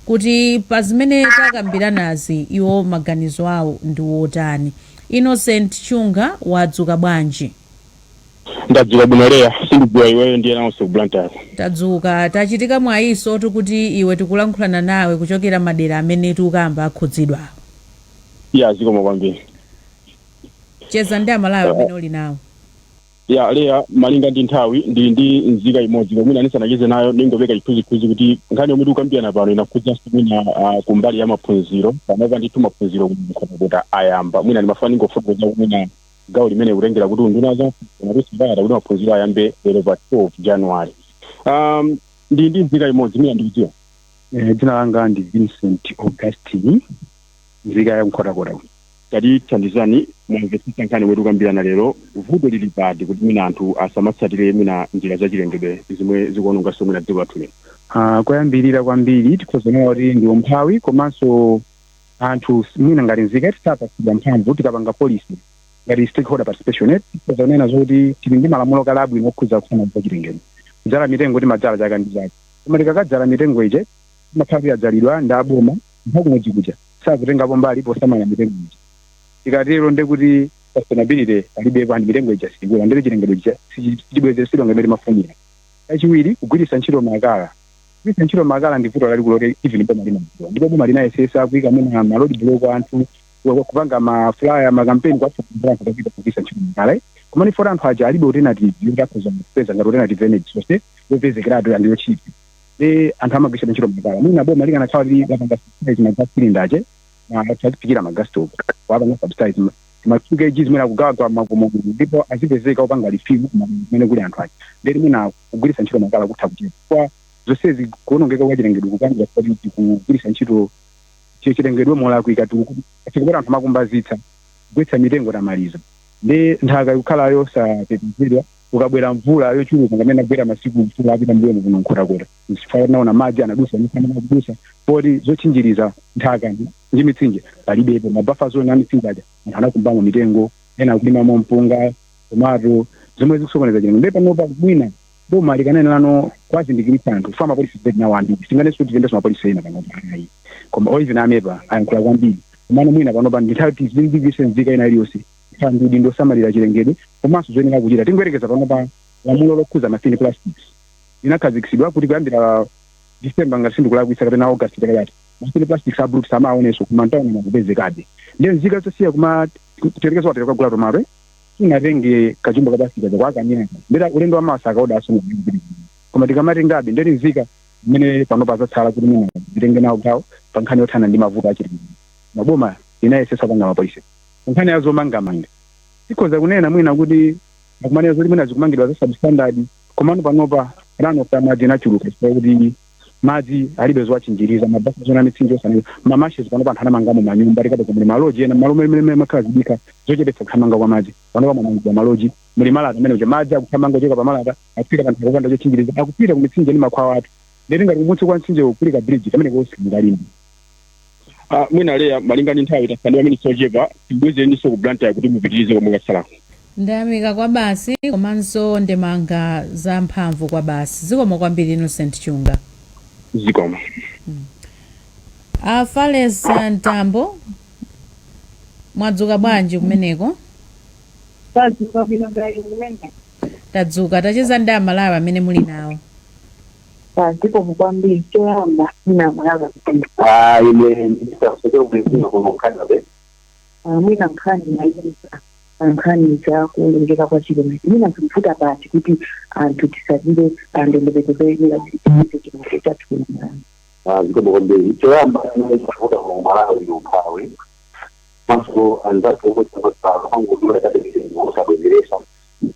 kuti pa zimene takambiranazi iwo maganizo awo ndi wotani. Innocent Chunga, wadzuka bwanji? Ndadzuka bwino Leya, sindidziwa iweyo ndiye nawonso ku Blantyre. Tadzuka. Tachitika mwayiso tikuti iwe tikulankhulana nawe kuchokera madera amene tikukamba akhudzidwa. Ya, zikomo kwambiri. Cheza ndi Amalawi amene uli nawo. Ya Leya, malinga ndi nthawi, ndili ndi nzika imodzi komwe ndisanacheze nayo ndingopeka chithunzithunzi kuti nkhani yomwe tikukambirana pano inakhudzanso mwina kumbali ya maphunziro. Panopa ndithu maphunziro kuNkhotakota ayamba. Mwina ndimafuna ndingofotokoza mwina gawo limene kutengera kuti unduna za kuti maphunziro ayambe lero pa 12 January. Ndili ndi nzika imodzi, mwina ndikudziwa. Dzina langa ndi Vincent Augustine, nzika ya Nkhotakota. Tatithandizani, mwamvetsetsa nkhani yomwe tikukambirana lero? Vuto lili pati kuti mwina anthu asamatsatire mwina njira zachilengedwe zimwe zikuononganso mwina dziko lathu lino? Koyambirira kwambiri tikhoza kunena kuti ndi umphawi, komanso anthu mwina ngati nzika tisapatsidwa mphamvu tikapanga policy ngati stakeholder participation. Tikhoza kunena zokuti tili ndi malamulo kale abwino okhudza kufuna zachilengedwe, kudzala mitengo timadzala chaka ndi chaka, koma tikakadzala mitengo ije imakhala kuti yadzalidwa ndi aboma, nthawi kumodzi kuja sakutengapo mbali posamala mitengo ija. Tikatero ndekuti sustainability palibepo, and mitengo ija sikula, ndete chilengedwe chija sichibwezeresedwa ngati timafunira. Kachiwiri, kugwiritsa ntchito makala. Kugwiritsa ntchito makala ndi vuto lalikulu loti even boma limadziwa, ndipo boma linayesesa kuyika mwina ma road block, anthu kupanga ma flyer, ma campaign kuwafotokozera anthu kupita kugwiritsa ntchito makala. Koma nifota anthu aja alibe alternative yoti akhoza kupeza ngati alternative energy source yopezekeratu and yochipa, ndi anthu amagwiritsa ntchito makala. Mwina boma likanakhala kuti lapanga subsidize ma gas cylinder ache achiphikira ma gas stove, wapanga subsidize ma 2 kg zimene akugawa makomo, ndipo azipezeka opanga refill kumene kuli anthu aja, ndeti mwina kugwiritsa ntchito makala kutha kuchepa. Kwa zonsezi kuonongeka kwa chilengedwe kupangira kuti kugwiritsa ntchito chilengedwe molakwika. Tikupera anthu amakumbazitsa kugwetsa mitengo, tamaliza, ndi nthaka ikukhala yosatetezedwa. Ukabwera mvula yochuluka ngamene agwera masiku mvula apita mbuyo kuno Nkhotakota, chifukwa tinaona madzi anadusa kudusa poti zotchinjiriza nthaka ndi mitsinje palibepo. Ma buffer zone a mitsinje aja anthu anakumbamo mitengo, ena akulimamo mpunga, tomato, zomwe zikusokoneza chilengedwe. Ndi panopa mwina boma likanenelano kwazindikiritsa anthu fa ma policy nawo ambiri, singanenso kuti tilembeso ma policy ena panopa ayi, koma oivena a MEPA ayankhula kwambiri. Komano mwina panopa ndithawi tizindikise nzika ina iliyonse kukhala ndi udindo osamalira chilengedwe komanso zoyenera kuchita. Tingoyerekeza, panopa lamulo lokhuza ma thin plastics linakhazikitsidwa kuti kuyambira December, ngati sindikulakwitsa, kapena August chaka chatha, ma thin plastics a blue samaonenso koma mtauni akupezekabe. Ndiye nzika zosiya kuma tiyerekeza watera kukagula tomato, tinatenge kachumba ka plastic kaja kwakanira, ndera ulendo wa masaka odaso, koma tikamatengabe. Ndeti nzika mmene panopa zatsala kuti mwina zitenge nawo gawo pa nkhani yothana ndi mavuto achilengedwe. Maboma inayesesa panga ma policy. Nkhani ya zomangamanga, tikhoza kunena mwina kuti akumanena zoti mwina zikumangidwa za substandard, komano panopa runoff ya madzi inachuluka chifukwa kuti madzi alibe zowachinjiriza, ma buffer zone a mitsinje osanena ma marshes. Panopa anthu anamangamo manyumba, tikapeza muli ma lodge ena malo mene makhala zidikha zochepetsa kuthamanga kwa madzi. Panopa mwamangidwa ma lodge, muli malata amene kuja madzi akuthamanga kuchoka pa malata akufika panthu akupanda chotchinjiriza, akupita ku mitsinje ndi makhwawa athu. Ndeti ngati kumutsi kwa mtsinje kuli ka bridge kamene kosingalimbi. Mwina Leya, malinga ndi nthawi, tasala ndi maminitsi ochepa, tibwezereninso ku Blantyre kuti mupitirize komwe katsalako. Ndayamika kwa basi, komanso ndemanga za mphamvu kwa basi. Zikomo kwambiri, Innocent Chunga. Zikomo. A Fales Mtambo, mwadzuka bwanji kumeneko? Tadzuka bwino gali kumene. Tadzuka. Tacheza ndi Amalawi amene muli nawo. Zikomo kwambiri. Choyamba mwina mwayaka. Ah, ine ndisasokera kuizina kuno Canada. Mwina nkhani mayisa nkhani za kuwonongeka kwa chilengedwe, mwina zikuvuta pati kuti anthu tisatire ndondomeko zoyenera kuti tiise chilengedwe chathu kuno Malawi? Ah, zikomo kwambiri. Choyamba chavuta kuno Malawi umphawi. Maso anzathu omwe angodula katekete osabwezeresa.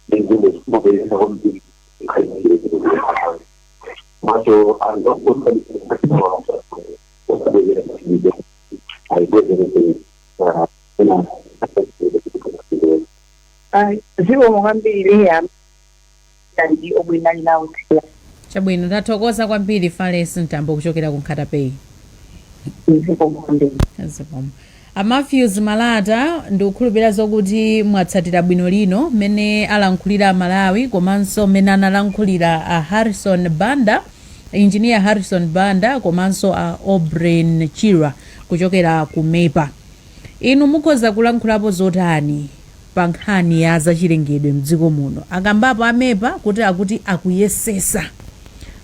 Ndizimwe zimabwezeresa kwambiri nkhani zachilengedwe kuno Malawi. Maso anthu osabwezeresa chilengedwe. Ayibwezerese ena. Zikomo kwambiri, ya ndi omwe nali nawo tsiku. Chabwino, tathokoza kwambiri, Fales Mtambo kuchokera ku Nkhata Bay. Zikomo kwambiri. Zikomo. A Matthews Malata, ndikukhulupirira zokuti mwatsatira bwino lino mmene alankhulira Amalawi komanso mmene analankhulira a Harrison Banda, Engineer Harrison Banda, komanso a Obren Chira kuchokera ku MEPA. Inu mukhoza kulankhulapo zotani pa nkhani ya zachilengedwe mdziko muno? Akambapo a MEPA kuti akuti akuyesesa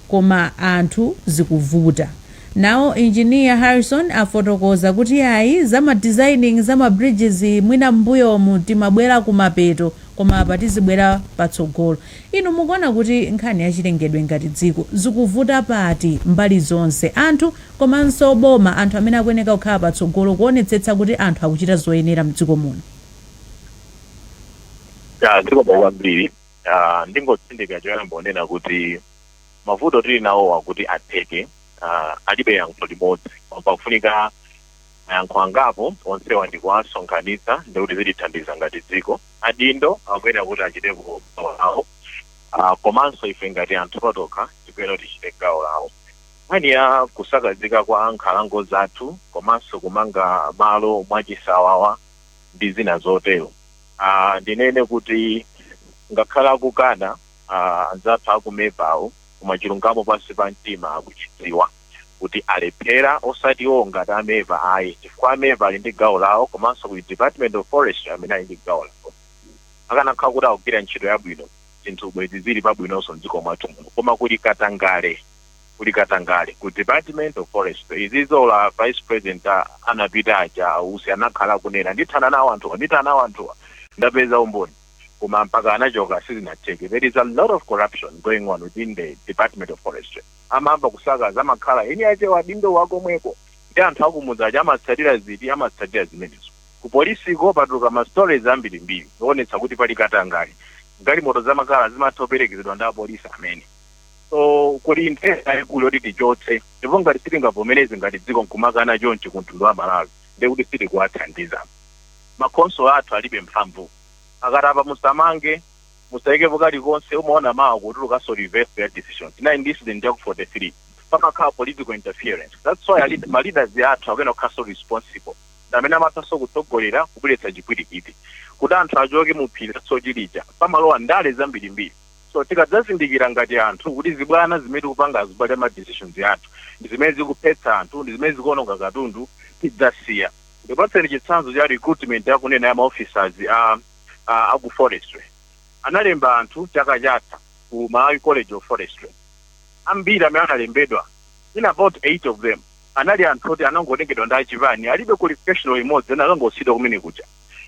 koma anthu zikuvuta. Nawo Engineer Harrison afotokoza kuti ayi, zama designing zama bridges mwina mbuyomu timabwera kumapeto koma apa tizibwera patsogolo. Inu mukuona kuti nkhani yachilengedwe ngati dziko zikuvuta pati, mbali zonse, anthu komanso boma, anthu amene akuyeneka kukhala patsogolo kuonetsetsa kuti anthu akuchita zoyenera mdziko muno? Ya, zikomo kwambiri. Ndingotsindika choyamba onena kuti mavuto tili nawowa kuti atheke alibe yankho limodzi. Pakufunika mayankho angapo, onsewa ndikuwasonkhanitsa ndikuti zitithandiza ngati dziko. Adindo akuyenera kuti achitepo gawo lawo, komanso ife ngati anthu patokha tikuyenera kuti tichite gawo lawo. Nkhani ya kusakazika kwa nkhalango zathu komanso kumanga malo mwachisawawa ndi zina zotero, ndinene kuti ngakhala akukana anzathu aku MEPAwo, koma chilungamo pansi pa mtima akuchidziwa kuti alephera, osati iwo ngati a MEPA ayi, chifukwa a MEPA ali ndi gawo lawo komanso ku Department of Forestry amene ali ndi gawo lawo. Akanakhala kuti akugwira ntchito yabwino, zinthu bwezi zili pabwinonso mdziko mwathu muno, koma kuli katangale, kuli katangale ku Department of Forestry. Izizola Vice President anapita aja ausi anakhala kunena, "Ndithana nawo anthuwa, ndithana nawo anthuwa, ndapeza umboni," koma mpaka anachoka sizinatheke. There is a lot of corruption going on within the Department of Forestry. Amamva kusakaza amakhala eni achewa adindo wakomweko ndi anthu akumudzi aja amatsatira ziti, amatsatira zimenezo. Ku polisiko patuluka ma stories ambirimbiri oonetsa kuti pali katangale. Galimoto zamakala zimatha kuperekezedwa ndi apolisi amene. So kuli nthenda yaikulu yoti tichotse, ndipo ngati sitingavomereze ngati dziko nkumakana chonchi ku mtundu wa Malawi, ndekuti sitikuwathandiza. Makhonsolo athu alibe mphamvu. Akatapa musamange, musayikepo kalikonse, umaona mawa kutulukanso reverse ya decision. Tinali ndi incident ya ku 43, pamakhala political interference. That's why ma leaders athu akuyenera kukhalanso responsible, amene amathanso kutsogolera kubweretsa chipwirikiti kuti anthu achoke mu phiri lasochilija. Pamalowa ndale zambirimbiri. So tikadzazindikira ngati anthu kuti zibwana zimene tikupanga azibali ma decisions athu ndi zimene zikuphetsa anthu, ndi zimene zikuononga katundu, tidzasiya. Ndipatseni chitsanzo cha recruitment yakunena ya maofficers a aku forestry. Analemba anthu chaka chatha ku Malawi College of Forestry. Ambiri amene analembedwa, in about eight of them, anali anthu oti anangotengedwa ndi achipani, alibe qualification imodzi, anakangosiyidwa kumene kuja.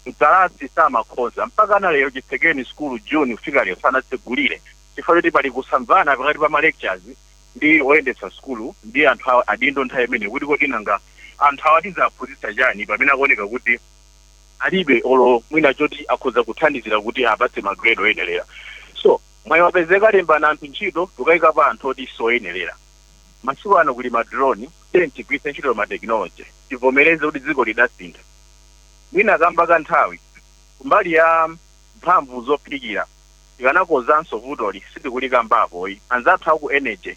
Mkalasi samakhoza. Mpaka ana lero chitsekeni skulu June kufika lero sanatsegulire, chifukwa choti pali kusamvana pakati pa ma lecturers ndi oyendetsa skulu ndi anthu awa adindo nthawi imene kuti kodi nanga anthu awa tizaphunzitsa chani pamene akuoneka kuti alibe olo mwina choti akhoza kuthandizira kuti apatse ma grade oyenerera. So mwayi wapezeka, lembana anthu ntchito, tukayikapo anthu oti soyenerera. Masiku ano kuli ma drone, tiye tigwiritse ntchito ma technology, tivomereze kuti dziko lidasintha. Mwina kamba kanthawi, kumbali ya mphamvu zophikira tikanakozanso vutoli sitikulikambapo. Anzathu aku energy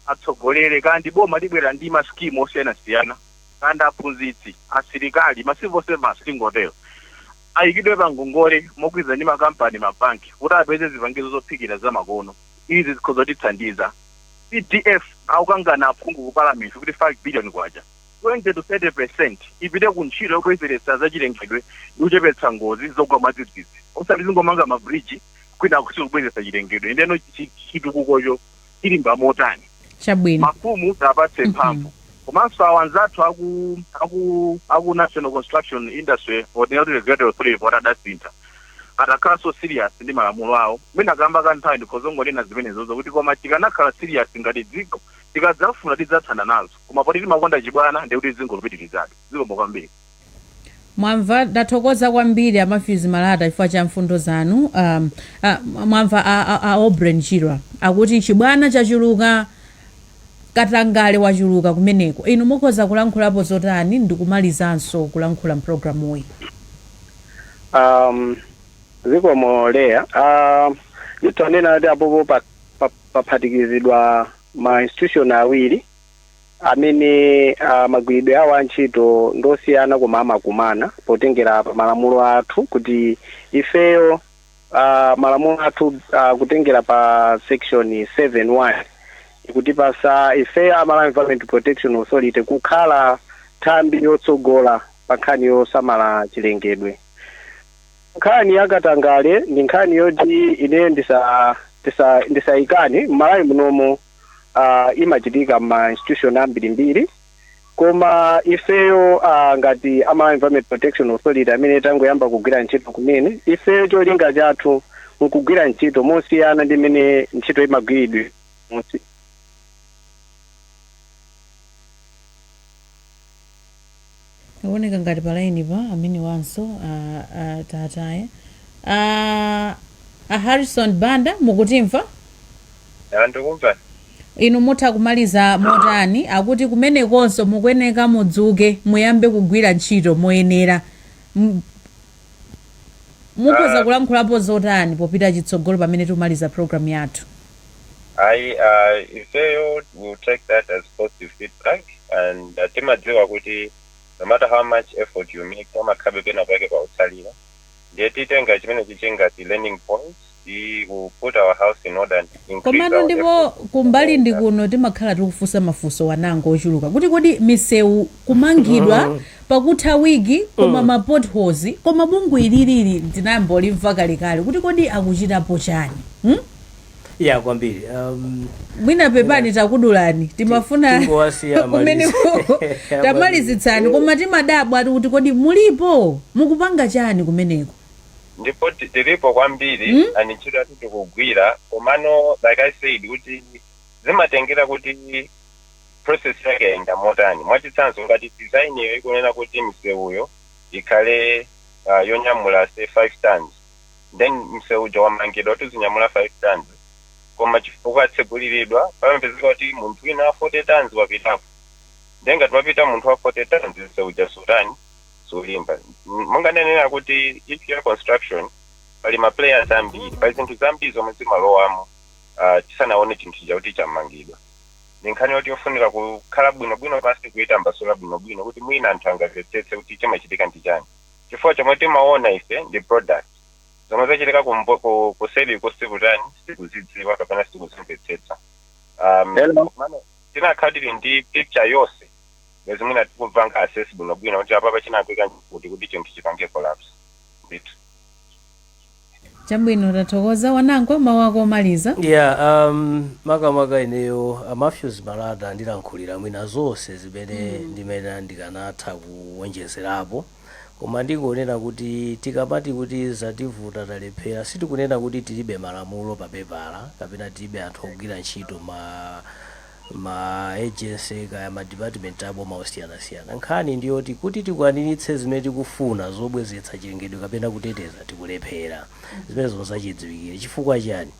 atsogolere, kandi boma libwera ndi ma scheme osiyanasiyana, kandi aphunzitsi, asilikali, ma civil servants, tingotero. Ayikidwe pa ngongole mogwirizana ndi makampani, mabanki, kuti apeze zipangizo zophikira zamakono. Izi zikhoza kutithandiza. CDF akukangana aphungu ku parliament kuti 5 billion kwacha, 20 to 30% ipite ku ntchito yobwezeretsa zachilengedwe ndi kuchepetsa ngozi zogwa mwadzidzidzi, osati zingomanga mabridge kwina kusi kubwezeretsa chilengedwe. Ndeno chitukukocho chilimba motani? Chabwino. Mafumu apatse mphamvu, komanso awo anzathu aku National Construction Industry Ordinary Regulatory Authority poti adasintha, atakhalanso serious ndi malamulo awo. Mwina kamba kanthawi ndikhozongonena zimenezozo kuti koma tikanakhala serious ngati dziko, tikadzafuna tidzathana nazo, koma poti timakonda chibwana, ndikuti zingolupitirizabe. Zikomo kwambiri. Mwamva, ndathokoza kwambiri a Matthews Malata chifukwa cha mfundo zanu. Mwamva a Obren Chirwa akuti chibwana chachuluka, katangale wachuluka kumeneko. Inu mukhoza kulankhulapo zotani ndikumalizanso kulankhula mpulogalamuyi? Zikomo Leya. Nditonena kuti apopo paphatikizidwa ma institution awiri amene magwiridwe awo a ntchito ndosiyana koma amakumana potengera pa malamulo athu, kuti ifeyo malamulo athu kutengera pa section 71 ikutipasa ifeyo a Malawi Environment Protection Authority kukhala nthambi yotsogola pa nkhani yosamala chilengedwe. Nkhani yakatangale ndi nkhani yoti ine ndisayikane. M'Malawi munomo imachitika ma institution ambirimbiri, koma ifeyo ngati a Malawi Environment Protection Authority amene tangoyamba kugwira ntchito kumene, ifeyo cholinga chathu nkugwira ntchito mosiyana ndi mmene ntchito imagwiridwe musi. Ikuoneka ngati pa line pa amene wanso tataye a Harrison Banda, mukutimva? Ndikumva. Inu mutha kumaliza motani? Akuti kumenekonso mukuyeneka mudzuke, muyambe kugwira ntchito moyenera. Mukhoza kulankhulapo zotani popita chitsogolo pamene tikumaliza program yathu? Ifeyo will take that as positive feedback and timadziwa kuti no matter how much effort you make, pamakhabe pena pake pautsalira. Ndiye titenga chimene chichi ngati learning points. We will put our house in order and increase Komano our ndipo effort. kumbali ndi kuno timakhala tikufunsa mafunso wanango ochuluka kuti kodi misewu kumangidwa pakutha wiki koma ma potholes, koma bungwe ililili ndinayamba olimva kalekale, kuti kodi akuchitapo chani, Ya, kwambiri. Mwina pepani takudulani, timafuna Tingowasiya kumene amalize. Tamalizitsani, koma timadabwa ati kuti kodi mulipo, mukupanga chani kumeneko? Ndipo tilipo kwambiri and ntchito yathu tikugwira, komano like I said kuti zimatengera kuti process yake yayenda motani. Mwachitsanzo, ngati design iyo ikunena kuti misewuyo ikhale yonyamula say 5 tons, then msewu uja wamangidwa kuti uzinyamula 5 tons, koma chifukwa atseguliridwa pamapezeka kuti munthu wina wa 40 tons wapitapo. Then ngati wapita munthu wa 40 tons, msewu uja sutani, sulimba. Monga ndanena kuti if ya construction pali ma players ambiri, pali zinthu zambiri zomwe zimalowamo tisanaone chinthu chija kuti chamangidwa. Ndi nkhani yoti yofunika kukhala bwinobwino pansi, kuyitambasula bwinobwino kuti mwina anthu angamvetsetse kuti chimachitika ndi chani, chifukwa chomwe timaona ife ndi product. Zomwe zachitika kuseri sikutani, sikuzidziwa kapena sikuzimvetsetsa. Hello. Komano tinakhala tili ndi picture yonse, bwezi mwina tikupanga assess bwinobwino kuti apapa chinakwika kuti chinthu chipange collapse ndithu. Chabwino, tathokoza. Wanangwa, mawu ako omaliza. Yeah, makamaka ineyo a Matthews Malata ndilankhulira mwina zonse zimene ndimene ndikanatha kuwonjezerapo, koma ndingonena kuti tikamati kuti zativuta, talephera, sitikunena kuti tilibe malamulo pa pepala kapena tilibe anthu ogwira ntchito ma agency kaya ma department aboma osiyanasiyana. Nkhani ndiyoti kuti tikwaniritse zimene tikufuna zobwezetsa chilengedwe kapena kuteteza, tikulephera. Zimenezo zachidziwikire. Chifukwa chani?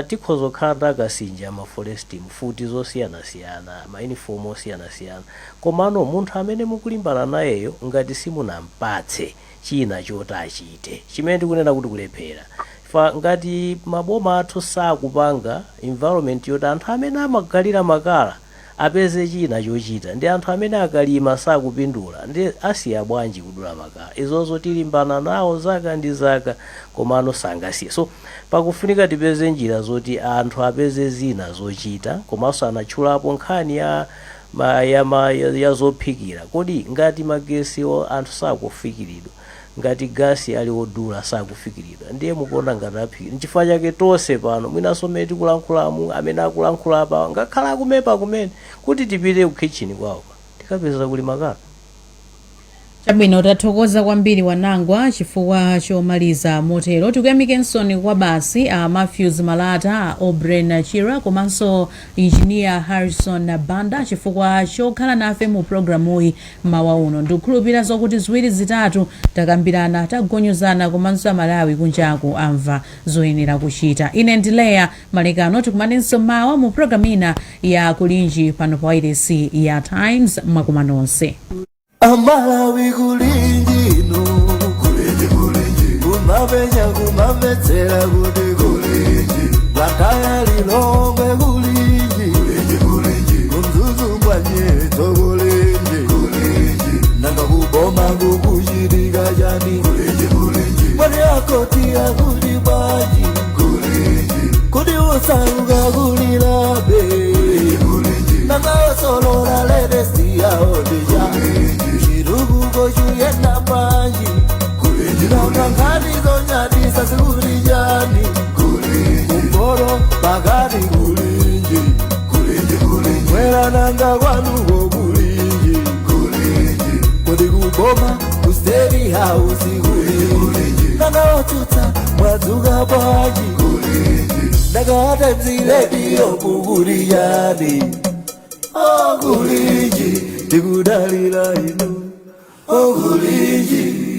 Tikhoza kukhala takasinja ma forest, mfuti zosiyanasiyana, ma uniform osiyanasiyana, komano munthu amene mukulimbana nayeyo ngati simunampatse china choti achite, chimene tikunena kuti kulephera fa, ngati maboma athu sakupanga environment yoti anthu amene amagalira makala Apeze china chochita. Ndi anthu amene akalima sakupindula, ndi asiya bwanji kudula makala? Izozo tilimbana nawo zaka ndi zaka, komano sangasiye. So pakufunika tipeze njira zoti anthu apeze zina zochita. Komanso anatchulapo nkhani ya ma, ya, ma, ya, ya zophikira. Kodi ngati magesiwo anthu sakufikiridwa, ngati gasi ali wodula sakufikiridwa, ndiye mukuona ngati aphikira? Nchifukwa chake tonse pano, mwinanso mmene tikulankhulamu, amene akulankhula apa, ngakhala akumepa kumene, kuti tipite ku kitchen kwawo tikapeza kuli makala. Chabwino, tathokoza kwambiri Wanangwa chifukwa chomaliza motero. Tikuyamikensoni kwa basi a Matthews Malata, a Obren Chira komanso Engineer Harrison Banda chifukwa chokhala nafe mu programuyi mawa uno. Ndikukhulupirira zokuti ziwiri zitatu takambirana, tagonyozana, komanso Amalawi kunjaku amva zoyenera kuchita. Ine ndi Leya Malekano. Tikumanenso mawa mu programu ina ya Kulinji pano pa wailesi ya Times. Mwakuma nonse. Amalawi, kulinji inu, kulinji, kulinji, kumapenya kumamvetsera kuti kulinji, Blantyre, Lilongwe, kulinji, kulinji, kulinji, ku Mzuzu ngwanyetso, kulinji, kulinji, nanga kuboma kukuchitika chani? Kulinji, kulinji, mwati akoti akuti bwanji? Kulinji, kuti usauka kulilabe? Nanga osolola latest yawo ndija chitukuko chuyenda bwanji? Nanga nkhani zonyadisa zikuti chani? Kumporo pakati kulinji, mwera nanga kwanuko kulinji, kuti kuboma ku State House kulinji, nanga otsutsa mwadzuka bwanji? Nanga Times Radio kukuti chani? Okulinji, tikudalira inu, okulinji.